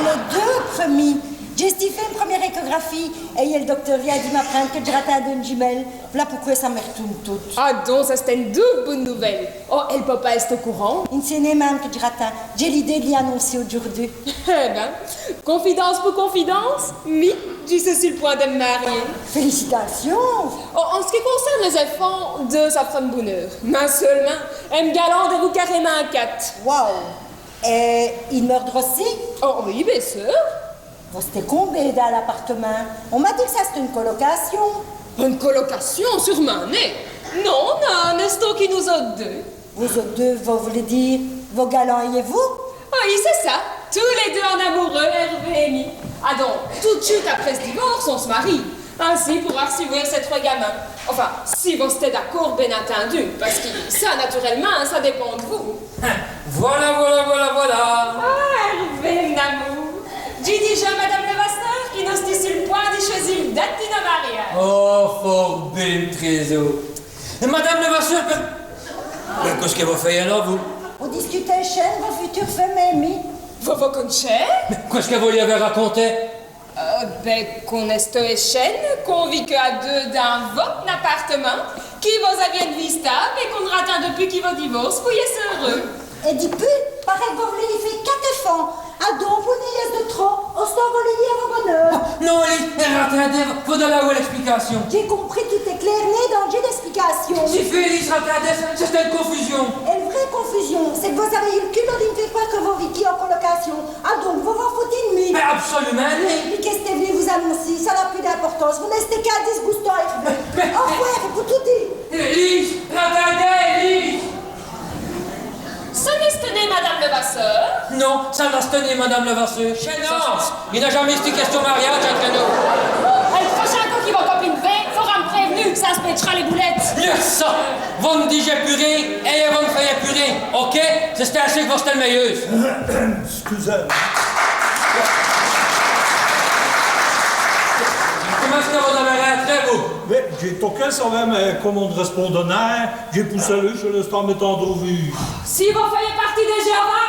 Nos deûs prumîs. Dj'é stî fé ène prumêre échographie. Èt l' docteûr vient di m'aprinde qui dj' ratind deûs jumelles. V'là pouqwè ça m' r'toûne tout. Adon, ça c'è-st-ène doube boune nouvèle. Oh, èt l' papa èst au courant ? I n' sét nén minme qui dj' ratind. Dj'é l'idéye d' lyi anoncî audjoûrdu. Èt bén, confidence pou confidence, mi, dji su su l' pwint di m' marier. Félicitations. Oh, en ce qui concerne les enfants, deûs, ça f'ra d' boneûr. Mins seûlemint, èm galant èst carémint à quate. Waouh. Èt i d'meûre droci ? Oh, oyi, bén seûr. Vos-astez combén dins l'apartemint ? On m'a dit qu' ça c'èsteût ène colocâcion. Ène colocâcion, sûr'mint nén. Non, on-a-st-èstî qui nos-ôtes deûs. Vos-ôtes deûs, vos v'lèz dîre vos galants èyèt vous ? Oyi, c'èst ça. Tous lès deûs en amoureûs, Hervé èt mi. Adon, tout d' chûte après ç' divôrce, on s' marîye. Insi, i poura r'cèvwêr sès trwès gamins. Enfin, si vos-astez d'acôrd, bén ètindu, pace qui ça, naturèlemint, ça dèpind d' vous. Hin, voilà, voilà, voilà, voilà. Ah, Hervé, m'n amoûr. Dj'a dit à Madame Levasseur qui nos-èstîs su l' pwint d' chwèsi l' date di no mariâdje. Oh, fôrt bén, trésôr. Èt Madame Levasseur, qwè, mins qwè-ce qui vos fèyèz la, vous ? On discute èchène, vo future feume èt mi. Vos vos con'chèz ? Mins qwè-ce qui vos lyi avèz raconté ? Euh, bén, qu'on èsteût èchène, qu'on vike à deûs dins vos-apartemint, qui vos-avièz ène vîye stâbe èt qu'on ratind pus qui vos divôrce pou yèsse eûreûs. Èt dipus, parèt qu' vos v'lèz fé quate èfants. Adon, pou n' nén yèsse di trop, ostant vos lèyîz à vo bone eûre. Non, Lise, ratindèz, vos-alèz awè l'èsplicâcion. Dj'a compris, tout èst clér, nén dandjî d'èsplicâcion. Sifét, Lise, ratindèz, c'èst ène confusion. Èt l' vraîye confusion, c'èst qu' vos-avèz yeû l' culot di m' fé crwêre qu' vos vikîz en colocâcion. Adon, vos vos foutèz d' mi. Mins absolumint nén. Mins qwè-ce qui v'nu vos-anoncî, ça n'a pus d'importance. Vos n'èstèz qu'in disgoustant, Hervé. Mins... Au r'vwêr, pou toudi. Lise, ratindèz, Lise. Ça n'èst nén Madame Levasseur ? Non, ça n'èst nén Madame Levasseur. Chènance, i n'a jamés stî quèstion d' mariâdje intrè nous. Èt l' prochain côp qui vo copine vént, faura m' prév'nu, ça spétch'ra lès boulètes. Lèyèz ça, vos n' dijèz pus rén, èt vos n' fèyèz pus rén, ok ? C'èst insi qu' vos-astèz l' mèyeûse. Èscusèz-m'. Comint èst-ce qui vos-avez rintrè, vous ? Mins dj'a toqué, savèz, mins come on n' rèspondeut nén, dj'a poussè l' huche, èlle èstant mètande au vût. Si vos fèyèz pârtîye dès Jéhovah,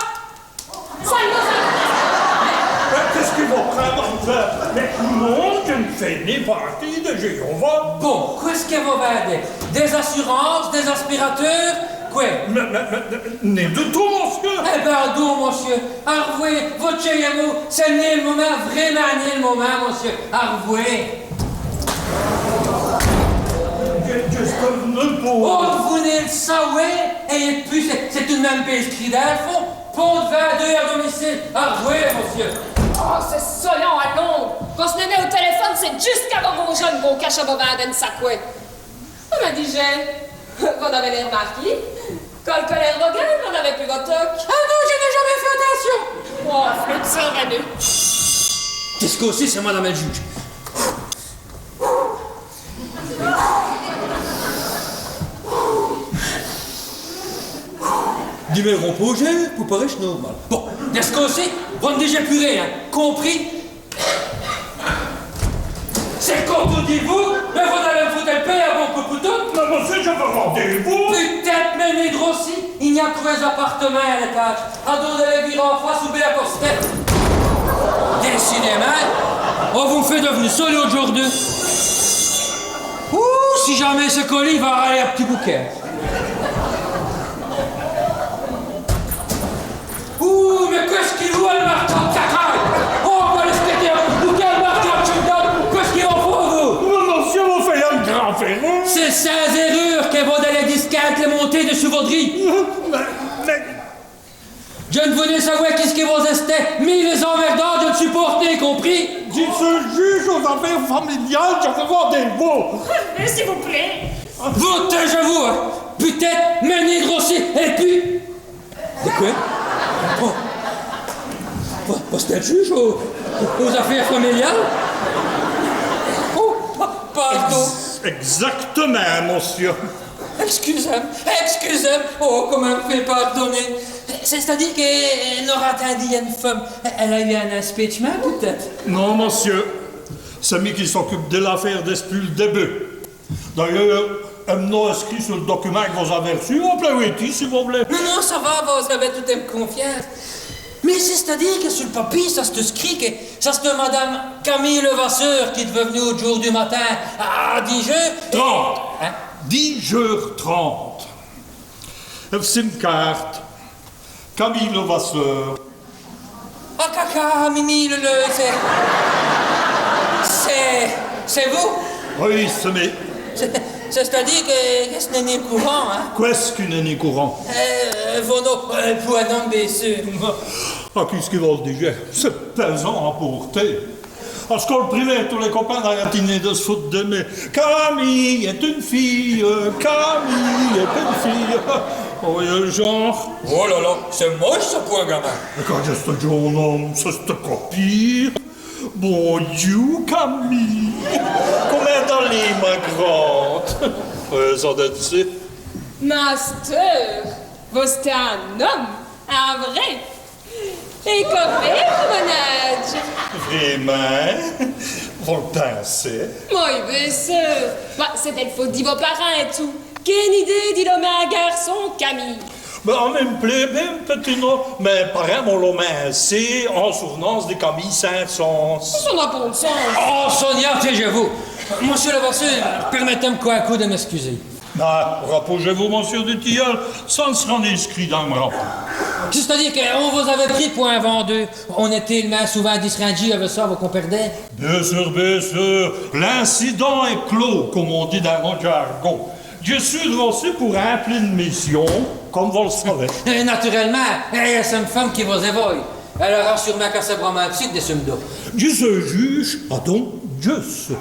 ça n' nos intèrèsse nén. Mins qwè-ce qui vos prind, mins non, dji n' fé nén pârtîye dès Jéhovah. Bon, qwè-ce qui vos vèyèz ? Dès assurances, dès aspirateûrs, qwè ? Mins, mins, mins, mins, nén du tout, mossieû. Èt bén, adon, mossieû, arwèyèz, vos tchèyèz mou, c'èst nén l' momint, vrémint nén l' momint, mossieû, arwèyèz. Qu'èst-ce qui vos v'lèz pou... Oh, vos v'lèz sawè, èt pwis, c'èst, c'èst tout d' min.me bén scrît dins l' fond. Pont d' vint-deûs à domicile, arwèyèz, mossieû. Oh, c'èst solant, alons. Quand ç' n'èst nén au tèlèfone, c'èst djusse qu'avant qu'on djîne, qu'on cache à vos vint-deûs ène saqwè. Oh, mins dijèz, vos-avez l'êr marquî. Quand l' colére vos guène, vos n'avèz pus vo toc. Ah non, dji n'é jamés fét atincion. Oh, flûte, ça r'vint. Dè ç' côp-ci, c'èst madame èl jûje. Dès mins r'pôsés pou parèche normâl. Bon, dè ç' côp-ci, vos n' dijèz pus rén, hin. Compris ? C'èst come vos d'jèz, mins vos-alèz m' foute èl pêt in bon côp pou totes. Mins mossieû, dj'aveu rendez-vous. Putète, mins nén droci, i gn-a trwès apartemints à l'ètâje. Adon, dji vos vîreû in fwète sous bén la costète. Décidémint, on vos fét dèv'nu solide audjoûrdu. Ouh, si jamés c'èst co li, va raler in p'tit bokèt. Ouh, mins qu'èst-ce qu'i vout, l' marchand d' cacas ? Oh, va l' èsquèter in p'tit bokèt, l' marchand d' tchèk-date, qu'èst-ce qu'i vos faut, vous ? Mins mossieû, vos fèyèz ène grave êreûr. C'èst sins êreûr qui vos-alèz disquinte lès montéyes dissus vo drît. Mins, mins... Dji n' vou nén sawè qui ç' qui vos-èstèz, mi lès-emmèrdants, dji n' supôrte nén, compris ? Dji seû juge aux affaires familiales, dj'aveu rendez-vous. Mins s'i vous plét. Vos têjèz-vous, hin. Putète, mins nén droci, èt pwis... Dè qwè ? Oh. Vos, vos-èstèz juge aux, aux affaires familiales ? Oh, pa-, pardon. Ègz-, ègzactèmint, mossieû. Èscusèz-m', èscusèz-m'. Oh, comint m' fé pârdoner ? C'èst-à-dîre qui, euh, nos-ârintindîz ène feume. Èle a yeû in-inspétchemint, putète ? Non, mossieû. C'èst mi qui s'ocupe dè l'afêre dispûs l' dèbut. D'ayeûrs, èm' nom èst scrît su l' documint qu' vos-avez r'çû, on pout l' vèy, si vos v'lèz. Non, non, ça va, vos-avez toute èm' confiance. Mins c'èst-à-dîre qui su l' papî, ça-st-èsteût scrît qui ça-st-èsteût madame Camille Levasseur qui d'veut v'nu audjoûrdu matin à dîj eûres. Trinte. Hin ? Dîj eûres trinte. V'ci ène carte. Camille Levasseur. Ah, caca, Mimi, le, le, c'èst, c'èst, c'èst vous ? Oyi, c'èst mi. C'èst, c'èst-à-dîre qui, qui ç' n'èst nén courant, hin ? Qu'èst-ce qui n'èst nén courant ? Euh, Vos-nos, euh, pou in-ome, bén seûr. Ah, qu'èst-ce qui vos l' dijèz ? C'èst pèsant à pôrter. Â scole privêye, tous lès copins ont l'abitude di s' foute di mi. Camille est une fille, Camille est une fille. Vos vèyoz l' janre. Oh là là, c'èst moche ça pou in gamin. Mins quand dj' èsteu djon.ne ome, c'èsteut co pîre. Bon Diu, Camille. Comint dj' l'a lî, ma grande. Euh, ça d'èsse. Masteûr, vos-èstez in-ome, in vraî. Èt co vos, à m'n-âdje. Vraîmint ? Vos l' pinsèz ? Mins bén seûr. Bah, c'èst dèl faute di vos parints èt tout. Quéne idéye di lomer in gârçon Camille ? Bah, mi m' plêt bén, p'tit no, mès parints m'ont lomé insi, in souv'nance di Camille Saint-Saëns. Ça n'a pont d' sins. Oh, Sonia, taîjèz-vous. Monsieû Levasseur, pèrmètèz-m' co in coûp di m'èscuser. Bah, rapaujèz-vous, monsieû du Tilleul, ça n' sèra nén inscrît dins m' rapôrt. C'èst-à-dîre qu'on vos-aveut pris pou in vindeû. On-èst télemint souvint disrindjî avou ça, vos compèrdèz ? Bén seûr, bén seûr. L'incidint èst clos, come on dit dins m' jargon. Dji seû droci pou rimpli ène mission, come vos l' savèz. Èt naturèlemint, èt c'èst m' feume qui vos-èvoye. Èle ara sûr'mint cassé brâmint in p'tit dè su m' dos. Dji seû juge, adon, dji seû.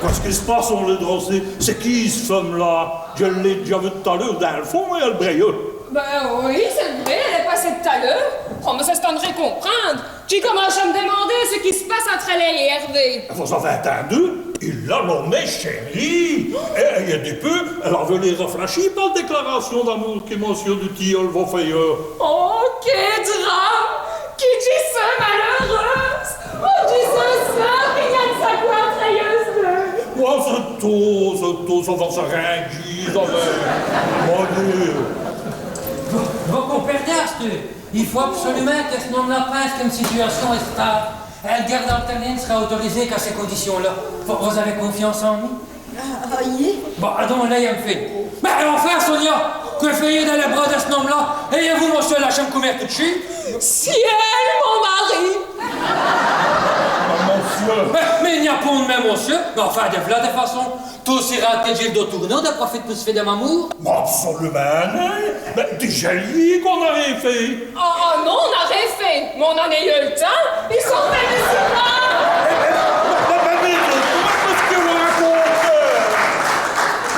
Qwè ç' qui s' passe, on lès droci ? C'èst quî, ç' feume-là ? Dji l'é d'dja vèyu t't-à l'eûre dins l' fond, èt èle brèyeut. Bén oyi, c'èst l' vraî, èle èst passèye t't-à l'eûre. Oh, mins ça, c'è-st-in vraî comprinde. Dji cominche à m' dimander ç' qui s' passe intrè lèye èt Hervé. Vos-avez ètindu ? Il l'a lomé chéri. Èt, èt dispûs, èle aveut l'êr raflachîye pa l' dèclarâcion d'amoûr qui monsieû du Tilleul vos fèyeut. Oh, qué drame ! Qui dj' seû maleûreûse ! Oh, dj' seû seûre qu'i gn-a ène saqwè intrè yeûs deûs. Oh, c'èst tot, c'èst tot, ça va s'arindjî, ça va. Mon Diu. Vos, vos compèrdèz, asteûre ? I faut absolumint qui ç' n-ome-là pinse qui m' situâcion èst stâbe. Èl gârde altèrnéye n' sèra autorisêye qu'à cès condicions-là. Vos, vos-avez confyance en mi ? Ah, oyi. Bon, adon, lèyèz-m' fé. Mins enfin, Sonia, qwè fèyèz-vous dins lès bras di ç' n-ome-là ? Èt vous, monsieû, lâchez-m' comète tout d' chûte. Ciel, mon mari ! Mins monsieû. Mins, mins i gn-a pont d' mins monsieû. Mins enfin, di v'la dès façons. Tot si rade qui dj' èl dos toûrné, on-z-è profite pou s' fé dès mamoûres. Mins absolumint, non. Mins dijèz-li qu'on n'a rén fét. Ah, ah non, on n'a rén fét. Mins on n'a nén yeû l' tins. I sont v'nus si rade. Mins, mins, mins, mins, qu'èst-ce qu'èle raconte ?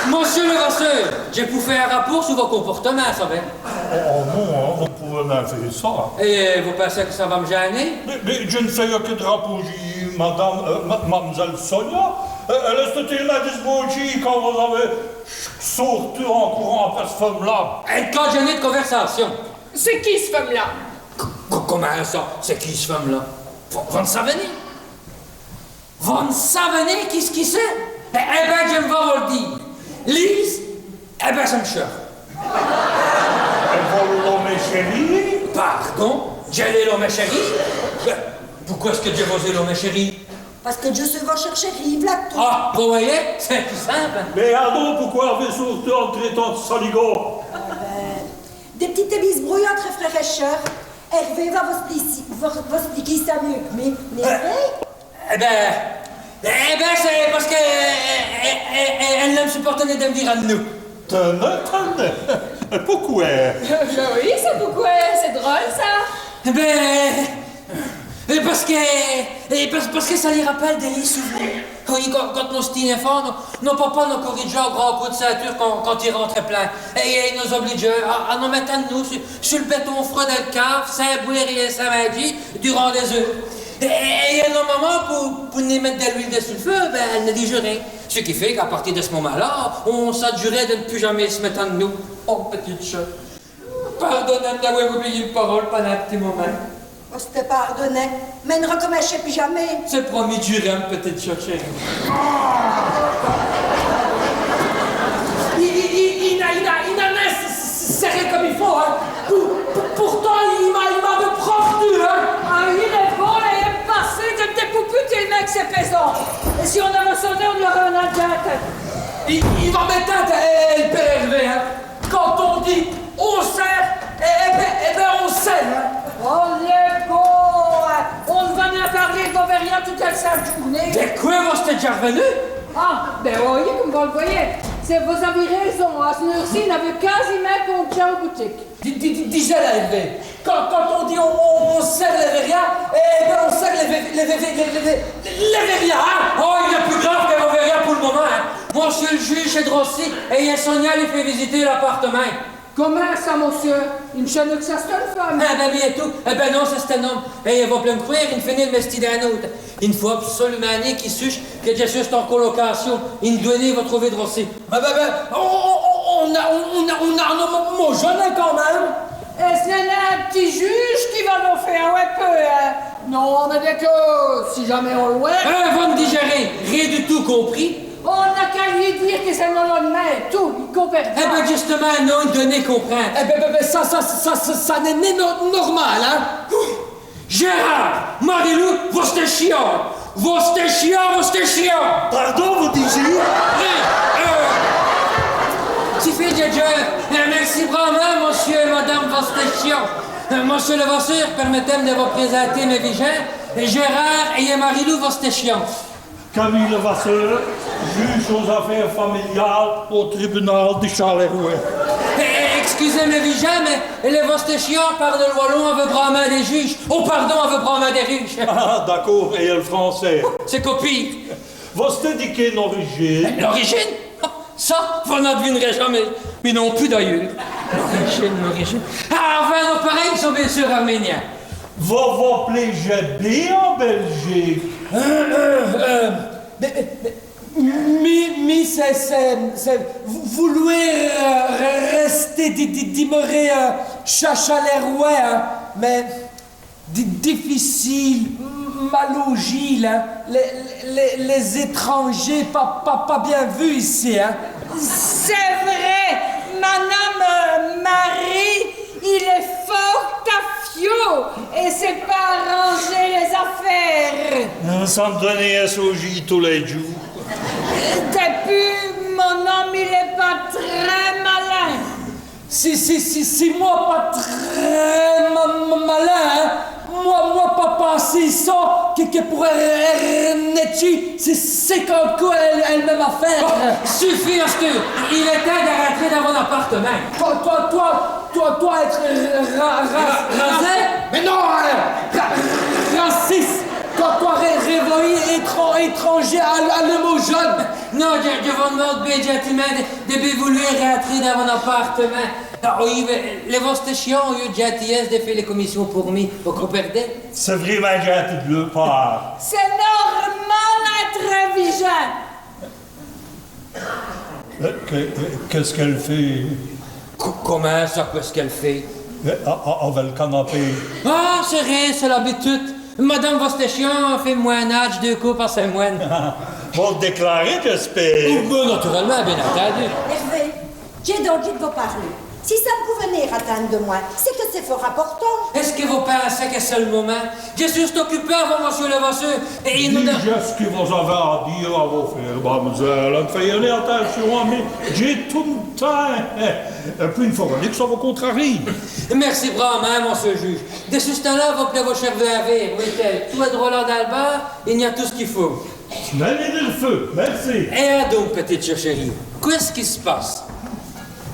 Monsieû Levasseur, dj'é pou fé in rapôrt su vo comportemint, savèz. Oh, oh non, hin, vos n' p'lèz nén fé ça. Èt vos pinsèz qui ça va m' jin.ner ? Mins, mins dji n' fé qu' rapaujî madame, euh, ma-, mam'zèle Sonia. Euh, èlle èsteut télemint disbautchîye quand vos-avez sôrtu in courant après ç' feume-là. Èt quand dji n'é nén d' convèrsâcion. C'èst quî ç' feume-là ? Co-, co-, comint ça, c'èst quî ç' feume-là ? Vos, vos n' savèz nén ? Vos n' savèz nén quî ç' qui c'èst ? Èh, èh bén, dji m' va vos l' dîre. Lise, èh bén, c'èst m' cheûr. Èt vos l' lomèz chèrie ? Pardon ? Dji l' lome chèrie ? Bén, pouqwè èst-ce qui dj' vos-é lomé chèrie ? Pace qui dj' seû vo cheûr chèrie, v'la tout. Ah, vos vèyèz, c'èst tout simpe. Mins adon, pouqwè avez-vous sôrtu in traitant d' saligot ? Bén, dès p'titès bisbrouyes intrè frére èt cheûr. Hervé va vos èspliquer, vos, vos èspliquer ça mieûs qu' mi, nén vré ? Èh bén, èh bén, c'èst pace qui, èh, èh, èh, èle n' supôrte nén d' èm vîr a-d'nous. Tènèz, tènèz. Pouqwè ? Bén oyi, c'èst pouqwè, c'èst drole, ça. Èh bén, èh, pace qui, èh, pace, pace qui ça lî rapèle dès lîds souv'nirs. Oyi, quand, quand nos-èstîs èfants, nos, nos papas nos coridjeut à grands coûps d' cinture quand, quand i rintreut plin. Èt, èt i nos-oblidjeut à, à nos mète a-d'nous su, su l' bèton freûd dèl cave, sins bwêre èt sins mindjî, durant dès-eûres. Èt, èt, èt nos mamans, pou, pou n' nén mète dè l'wile dissus l' feu, bén, èle n' dijèt rén. Ç' qui fét qu'a pârti di ç' momint-là, on s'a djuré di n' pus jamés s' mète a-d'nous. Oh, p'tite cheûr. Pardonèz-m' d'awè oubliyî ène parole pindant in p'tit momint. Vos-astèz pardonné, mins n' r'cominchèz pus jamés. C'èst promis, djuré, p'tite cheûr chèrie. I, i, i, i n'a, i n'a, i n'a nén s-, s-, sèré come i faut, hin. Pou-, pou-, pourtant, i m'a, i m'a bén prondu, hin. Ah, il èst bon, èt i m' passe, dji n' pou pus, tèlemint qu' c'èst pèsant. Èt si on-aveut soné, on-z-aureut nén dit. I, i va m' ètinde, èh, èl père Hervé, hin. Quand on dit on sèr, èh, èh bén, èh bén, on sèr, hin. Oh, il èst bon, hin. On n' va nén pârler d' vos vèryas toute èl sinte djoûrnéye. Di qwè vos-astèz dèdja r'vènu ? Ah, bén oyi, come vos l' vèyèz. C'èst, vos-avez réson, à ç-n-eûre-ci, i n'aveut quâsimint pont d' djins au boutike. Di-, di-, di-, dijèz-l', Hervé. Quand, quand on dit on, on, on sèrre lès vèrias, eh ben, on sèrre lès vé-, lès vé-, lès vé-, lès vé-, lès vèrias, hin ? Oh, i gn-a pus grave qui vos vèrias pou l' momint, hin. Monsieû l' jûje, c'èst droci, èt Sonia lî fét visiter l'apartèmint. Comint ça, mossieû ? I m' chène qu' ça, c'è-st-ène feume. Eh ben, mi ètout. Eh ben non, c'è-st-in-ome. Èt vos p'lèz m' crwêre, i n' fét nén l' mèstî d'in-ôte. I n' faut absolumint nén qu'i suche qui dj' su-st-an colocâcion. I n' dwèt nén vos trover droci. Eh ben, ben, on, on, on, on a, on, on a, on a in-ome maujone, hin, quand min.me. Èt ç' n'èst nén in p'tit jûje qui va nos fé awè peû, hin. Non, mins dès qui, si jamés on l' wèt. Eh, vos n' dijèz rén, rén du tout compris. On n'a qu'a lyi dîre qui c'èst no lond'mint, èt tout, i compèr. Eh ben, djustumint, non, i n' dwèt nén comprinde. Eh ben, ben, ben, ça, ça, ça, ça, ça n'èst nén no-, normal, hin. Gérard, Marilou, vos-èstèz chiant. Vos-èstèz chiant, vos-èstèz chiant. Pardon, vos dijèz ? Rén, euh, si fét, dj'èdjève. Eh, mèrci brâmint, monsieû èt madame Vos-èstèz chiant. Euh, monsieû Levasseur, pèrmètèz-m' di vos présinter mès vijins, Gérard èt Marilou Vos-èstèz chiant. Camille Levasseur, jûje aus afêres familiales au tribunal de Charleroi. Eh, eh, èscusèz, mès vijins, mins lès Vos-èstèz chiants pârlent l' walon avou brâmint dès jûjes. Oh, pardon, avou brâmint dès rûjes. Ah, d'acôrd, èt l' francès ? C'èst co pîre. Vos-èstèz di quéle orijine ? L'orijine ? Ça, vos n'advin'rèz jamés. Mi non pus, d'ayeûrs. L'orijine, l'orijine. Ah, enfin, nos parints sont bén seûr arméniens. Vos vos plêjèz bén en Bèljike ? Euh, euh, euh, mins, mins, mins c'èst, c'èst, c'èst vou-, vouloûr, euh, rè-, rèster, di-, di-, dimeurer, euh, Cha-, Châlèrwè, hin, mins di-, difficile, m-, malaujî, hin. Lès, lès, lès-ètrandjêrs, pa, pa, pa bén vus ici, hin. C'èst vré, Madame, euh, Marie, il èst fôrt tafiot èt sét pa aranjî lès-afêres. Ça m' dwèt nén èsse aujî tous lès djoûs. D'pus, mon-ome, il èst pa très malin. Si, si, si, si, mi, pa très ma-, ma-, malin, hin. Mi, mi, pa, pa si sot qui, qui pou rè-, rè-, rènètchî, c'èst, c'èst cinquante côps èl, èl min.me afêre. Bon, sufit, asteûre. Il èst timps di rintrer dins vos-apartèmints. Toi, toi, toi, toi, toi, ète ra-, ra-, ra-, rasèt ? Mins non, hin, ra-, racisse. Toi, toi, rè-, rèvoyî, ètran-, ètrandjêr, a, a l' maujone. Non, dji, dji vos d'mande bén djintimint di, di bén vouloûr rintrer dins vos-apartèmints. Ah, oyi, mins lès Vos-èstèz chiants ont yeu l' djintiyèsse di fé lès comissions pour mi, vos compèrdèz ? C'èst vrémint djinti d' leû pârt. C'èst normal, ètrè vijin. Euh, qu'è-, qu'èst-ce qu'èle fét ? Co-, comint ça, qu'èst-ce qu'èle fét ? Euh, a-, a-, avou l' canapé. Ah, c'èst rén, c'èst l'abitude. Madame Vos-èstèz chiant fét l' mwin.nadje deûs côps pa sèmwène. Vos l' dèclârèz, dj'èspère ? Oh, bén naturèlemint, bén ètindu. Hervé, dj'é dandjî d' vos pârler. Si ça n' pout nén ratinde dimwin, c'èst qui c'èst fôrt important. Èst-ce qui vos pinsèz qui c'èst l' momint ? Dji su ocupé avou Monsieû Levasseur èt i n' nos... Dijèz ç' qui vos-avèz a dîre avau frére, mam'zèle. N' fèyèz nén atincion a mi, dj'é tout l' timps. Èt pwis, i n' faurè nén qu' ça vos contrarîye. Mèrci brâmint, Monsieû l' jûje. Di ç' timps-là, vos p'lèz vos chèrvu in vêre, oyi, tout èst drola dins l' bâre, i gn-a tout ç' qu'i faut. Mins l' feu, mèrci. Èt adon, p'tite chèrîye, qu'èst-ce qui s' passe ?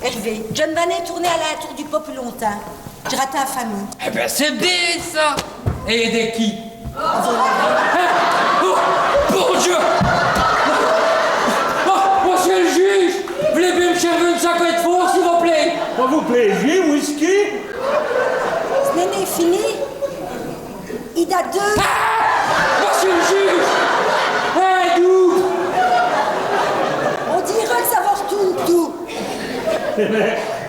Hervé, dji n' va nén toûrner a l'intoûr du pot pus lontins. Dji ratind famile. Èh bén, c'èst bén ça. Èt di qui ? Hin ? Oh, bon Dieu ! Oh, Monsieû l' jûje, v'lèz bén m' chèrvu ène saqwè d' fôrt, s'i vos plét ? S'i vos plét, whisky ? Ç' n'èst nén fini. I-gn-a deûs. Ah ! Monsieû l' jûje ! Hin, doû ? On dîreut qu' ça vos r'toûne tout.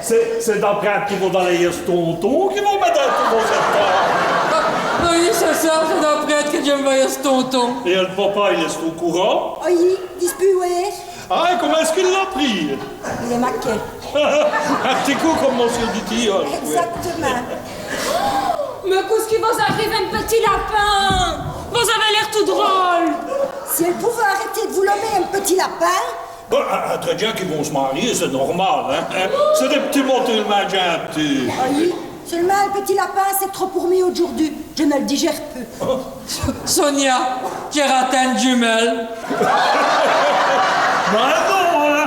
C'èst, c'èst d'apprinde qui vos-alèz yèsse tonton qui vos mèt dins tous vos-ètats. Ah, oyi, c'èst ça, c'èst d'apprinde qui dj' va yèsse tonton. Èt l' papa, il èst au courant ? Oyi, dispûs wêre. Ah, èt comint èst-ce qu'i l'a pris ? Il èst maké. In p'tit côp come Monsieû Duthie, hin. Exactemint. Mins qu'èst-ce qui vos-arive, m' p'tit lapin ? Vos-avèz l'ér tout drole. Si èle pouveut arèter d' vos lomer m' p'tit lapin. Bon, a-, entre djins qui vont s' marier, c'èst normal, hin. C'èst dès p'tits mots télemint djintis. Oyi. Seûlemint, l' p'tit lapin, c'èst trop pour mi audjoûrdu. Dji n' èl dijère pus. Sonia, dji ratind ène jumèle. Bén non, hin.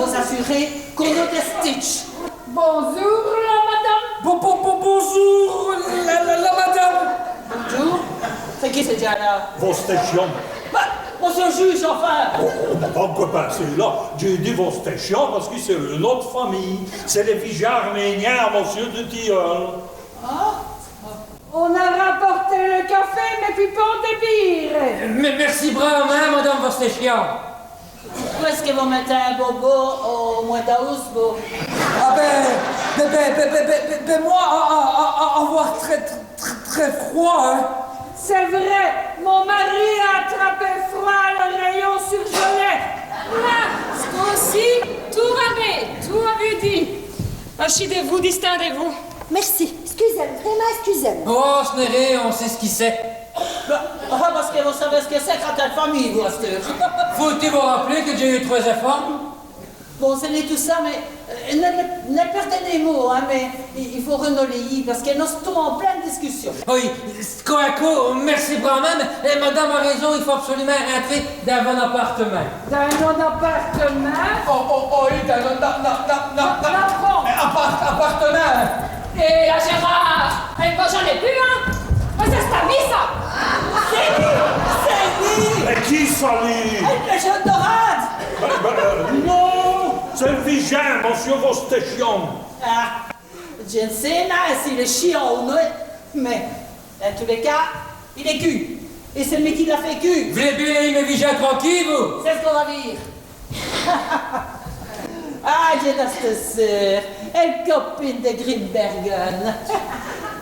vous assurer qu'on a des stitches. Bonjour, la madame. Bon, bon, bon, bonjour, la, la, la madame. Bonjour. C'èst quî, ç' dins-là ? Vostèchian. Bah, monsieur le juge, enfin. Oh, oh, on n' va nén pinsser là. Dj'é dit Vostèchian pace qui c'èst in nom d' famîye. C'èst lès vijins arméniens, monsieur Dutilleul. Ah. On a rapporté le café, mins pus pont dès bîres. Mins mèrci brâmint, madame Vostèchian. Poqwè èst-ce qui vos mètez in bobo au mwès d'awous', vous ? Ah bén, bén, bén, mwins, a, a, a, a, avoir très, très, très froid, hin. C'èst vraî, mon mari a atrapé froid à la Réunion surgelée. Là, ç' côp-ci, tout va bén, tout va bén. Achîdez-vous, distindez-vous. Mèrci. Èscusez-m', vraîmint, èscusez-m'. Oh, ç' n'èst rén, on sét ç' qui c'èst. Bah, ah, pace qui vos savez ç' qui c'èst qu'ète in famîye, vous, asteûre. Faut-i vos rap'ler qui dj'é yeû trwès-èfants ? Bon, ç' n'èst nén tout ça, mins, euh, n', n', n' pèrdez nén mau, hin, mins i, i faut r'noléyî, pace qui nos-astons en plin.ne discussion. Oyi, co, co, mèrci brâmint, mins, eh, madame a réson, i faut absolumint rintrer dins vo-n-apartemint. Dins no-n-apartemint ? Oh, oh, oh, oyi, dins no-n-a-, na-, na-, na-, na-, N'apprends. Apart-, apartemint. Èt là, Gérard, èle va jamés pus, hin ? Mins c'èst ç' qu'èle a dit, ça. C'èst li, c'èst li. Mins quî ça, li ? Èl pèchî d' dorâdes. Bén, bén, euh, non, c'èst l' vijin, monsieur Vostèchian. Ah, dji n' sé nén s'il èst chiant ou non, mins dins tous lès cas, il èst cu. Èt c'èst mi qui l'a fét cu. V'lez bén lèyî mès vijins tranquîles, vous ? C'èst ç' qu'on va vîr. Ah, dj'é d' ç' seûr, èl copine di Grimbergen.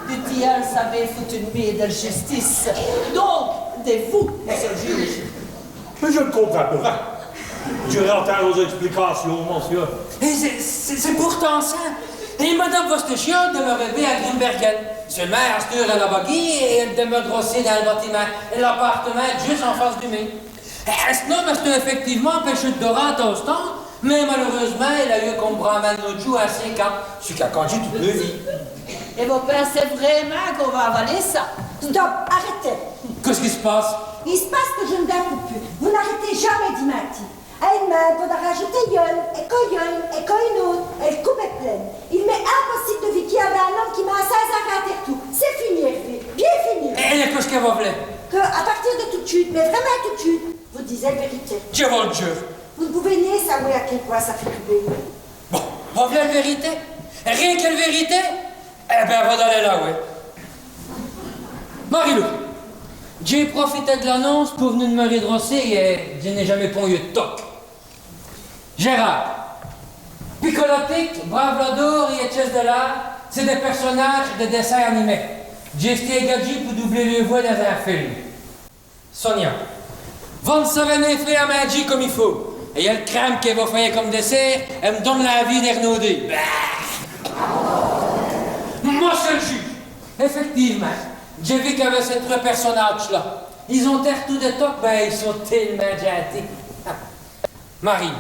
Dutilleul s'a bén foutu d' mi èt dèl justice. Donc, di vous, monsieur l' juge. Mins dji n' comprind pus rén. Dji ratands vos-èsplicâcions, monsieur. Èt c'èst, c'èst, c'èst pourtant ça. Èt madame Vostèchian dèmeure bén à Grimbergen. Seûlemint, asteûre, èle a baguî èt èle dèmeure ossi dins l' bâtimint, l'apartemint jusse en face du mén. Èt, èt ç' n-ome, c'èsteût èfèctivemint in pècheû d' dorâdes au stand, mins maleûreûsemint, il a yeû come brâmint d' nos djoûs in C K, ç' qu'a candjî toute m' vîye. Èt vos pinsez vraîmint qu'on va avaler ça ? Stop, arètez. Qu'èst-ce qui s' passe ? I s' passe qui dji n' d'in pou pus. Vous n'arrêtez jamais d'y minti. Ène minte, vos d'in rajotez yeune, èt co yeune, èt co ène ôte, èl coupe èst plène. Il m'èst impossibe di viker avou in-ome qui minse sins arèter tout. C'èst fini, Hervé. Bén fini. Èt, èt qu'èst-ce qui vos v'lez ? Qui, à partir di tout d' chûte, mins vraîmint tout d' chûte, vos d'jez èl vèrité. Dji vos l' djure. Vous n' pouvez nén sawè à quél pwint ça fét du bén. Bon, vos v'lez èl vèrité ? Rén qu' èl vèrité ? Èh bén, vos d'alez la, oyi. Marie-Lou, dj'é profité d' l'anonce pou v'nu m' ridrosser èt dji n'é jamés pont yeû d' toc. Gérard, Picolatic, Brave Lador èt Chèsse de l'Art, c'èst dès pèrsonâdjes di dèssins animés. Dj'é sté ègadjî pou doubler leû vwès dins in film. Sonia. Vos n' savez nén fé à mindjî come i faut. Èt l' crème qui vos fèyez come dèssêrt, èle m' done l'invîye d' èrnôder. Bah ! Monsieur l' jûje, èfèctivemint, dj'é vu qu'avou cès trwès pèrsonâdjes-là, il ont èr tous dès tocs, mins il sont télemint djintîs. Marie,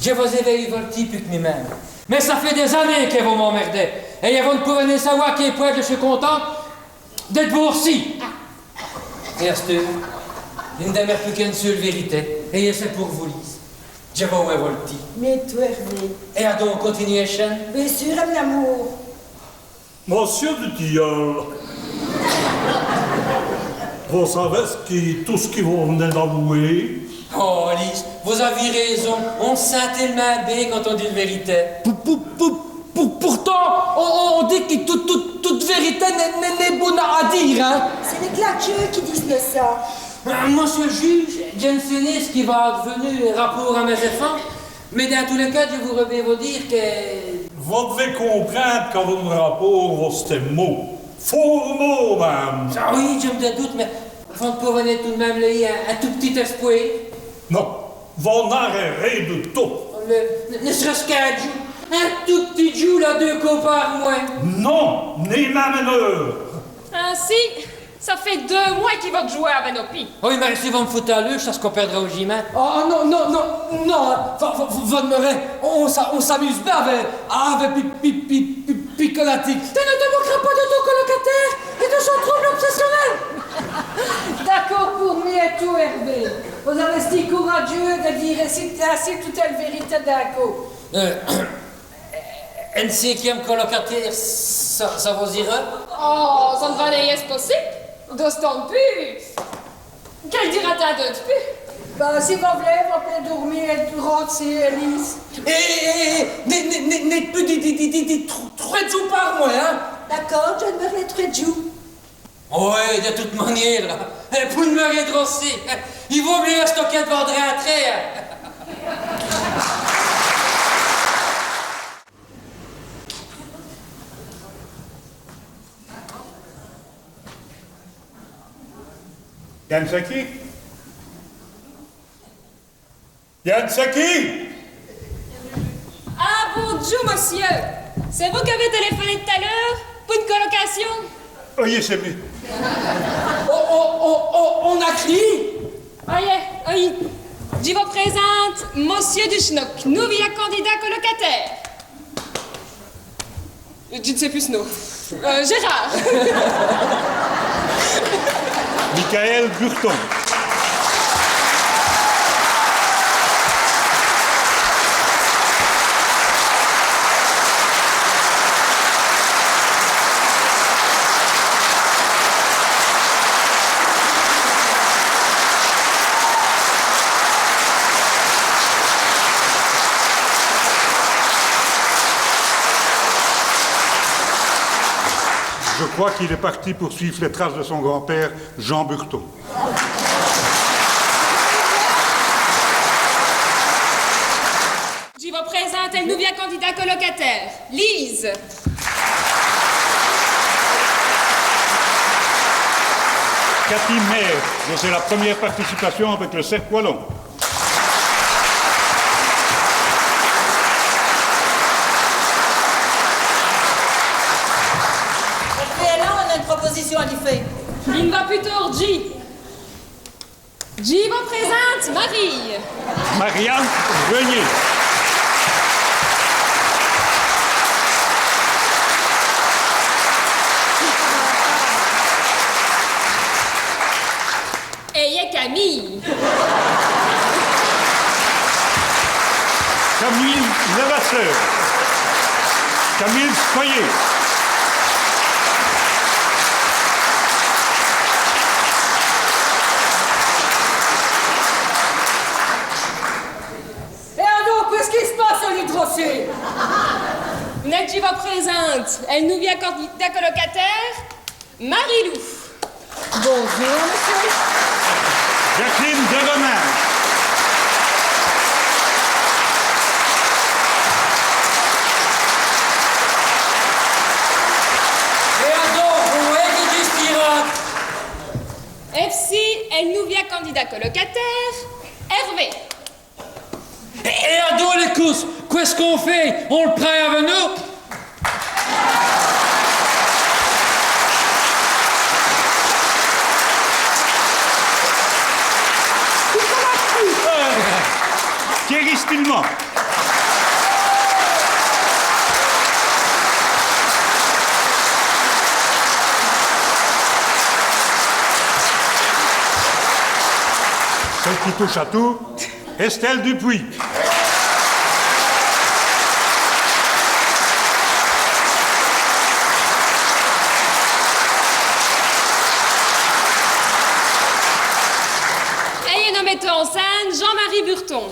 dji vos-aveu voltî pus qu' mi-minme. Mins ça fét dès-anéyes qui vos m'èmèrdez. Èt vos n' pouvez nén sawè à qué pwint dji seû contint d'èsse vos-ci. Èt asteûre, i n' dèmeure pus qu'ène seûle vèrité. Èt c'èst pou vous, Lise. Dji vos-aveu voltî. Mins todi, Hervé. Èt adon, continuez chène. Bén seûr, m'n-amoûr. Monsieur Dutilleul, vos savez ç' qui, tout ç' qui vos v'nez d'avouwer ? Oh, Lise, vos-avez réson, on s' sint télemint bén quand on dit l' vèrité. Pou, pou, pou, pou, pourtant, on, on, on dit qui tout, tout, toute vèrité n'èst, n'èst, n'èst nén bone à dîre, hin. C'èst lès clatcheûs qui d'jent ça. Euh, monsieur l' jûje, dji n' sé nén ç' qui va adv'nu rapôrt à mès-èfants, mins dins tous lès cas, dji vôreu bén vos dîre qui Vos d'vez comprinde qu' vos rapôrt, c'èsteût mau. Fôrt mau, minme. Ah oyi, dji m' doute, mins vos n' p'lez nén tout l' minme lèyî in, in tout p'tit èspwêr ? Non, vos n'ârez rén du tout. Mins, n-, ne s'rè-ce qu'in djoû, in tout p'tit djoû, là, deûs côps par mwès. Non, nén minme ène eûre. Insi, ça fét deûs mwès qui vos djouwez avou nos pîds. Oyi, mins si vos m' foutez à l'uch, ça s' comprindrè aujîmint. Oh, oh, non, non, non, non, in. Vos, vos, vos, vos d'meurez, on, on s'a-, on s'amûse bén avou, avou Pi-, Pi-, Pi-, Pi-, Picolatic. Tu ne te moqueras pas de ton colocataire et de son trouble obsessionnel. D'acôrd, pour mi ètout, Hervé. Vos-avez sti coradjeûs dè dîre insi, insi toute èl vèrité d'in côp. Euh, In cinquième colocataire, ça, ça vos îreût ? Oh, ça n' va nén yèsse possibe. D'ostant pus. Qué dîrè-t-on d'pus ? Bah, si vos v'lez, vos p'lez dôrmi ètout, Rossy, Élise. Hé, hé, hé, n'èyez, n'èyez, n'èyez, n'èyez pus di, di, di, di, di trwès, trwès djoûs par mwès, in ? D'acôrd, dji d'meure lès trwès djoûs. Oyi, di toute maniére, pou d'meurer droci, i vaut mieus èstoker d'vant d' rintrer. Gagne ça qui ? Yann, c'est qui ? Ah, bondjoû, mossieû. C'èst vous qu'avez tèlèfoné t't-à l'eûre pou ène colocâcion ? Oyi, c'èst mi. On, on, on, on, on-z-a quî ? Oyi, oyi. Dji vos présinte mossieû Duchnoc, nouvia candidat colocatêre. Dji n' sé pus s' no. Euh, Gérard. Michael Burton. Je crois qu'il est parti pour suivre les traces de son grand-père, Jean Burton. Dji vos présinte èl nouvia candidat colocatêre, Lise. Cathy Maire, dont c'est la première participation avec le Cercle Wallon. Hervé, là, on a une proposition à lui faire. I n' va pus tôrdu. Dji vos présinte Marie. Marianne Renier. Èt Camille. Camille Levasseur. Camille Scoyer. Èt adon, qu'èst-ce qui s' passe, li droci ? Nèni, dji vos présinte èl nouvia candidat colocatêre, Marie-Lou. Bondjoû, mossieû. Jacqueline Devenin. Èt adon, vos vèyez qui dj' dîreu. Èt v'ci èl nouvia candidat colocatêre, Hervé. Èt, èt adon, lès cousses, qu'èst-ce qu'on fét ? On l' prind avou nous ? Euh, Thierry Stillman. Celle qui touche à tout. Estelle Dupuis. Èt nos mètans en scène, Jean-Marie Burton.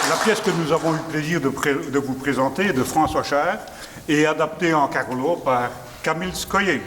La pièce que nous avons eu le plaisir de pré-, de vous présenter est de François Char et adaptée en carolo par Camille Scoyer.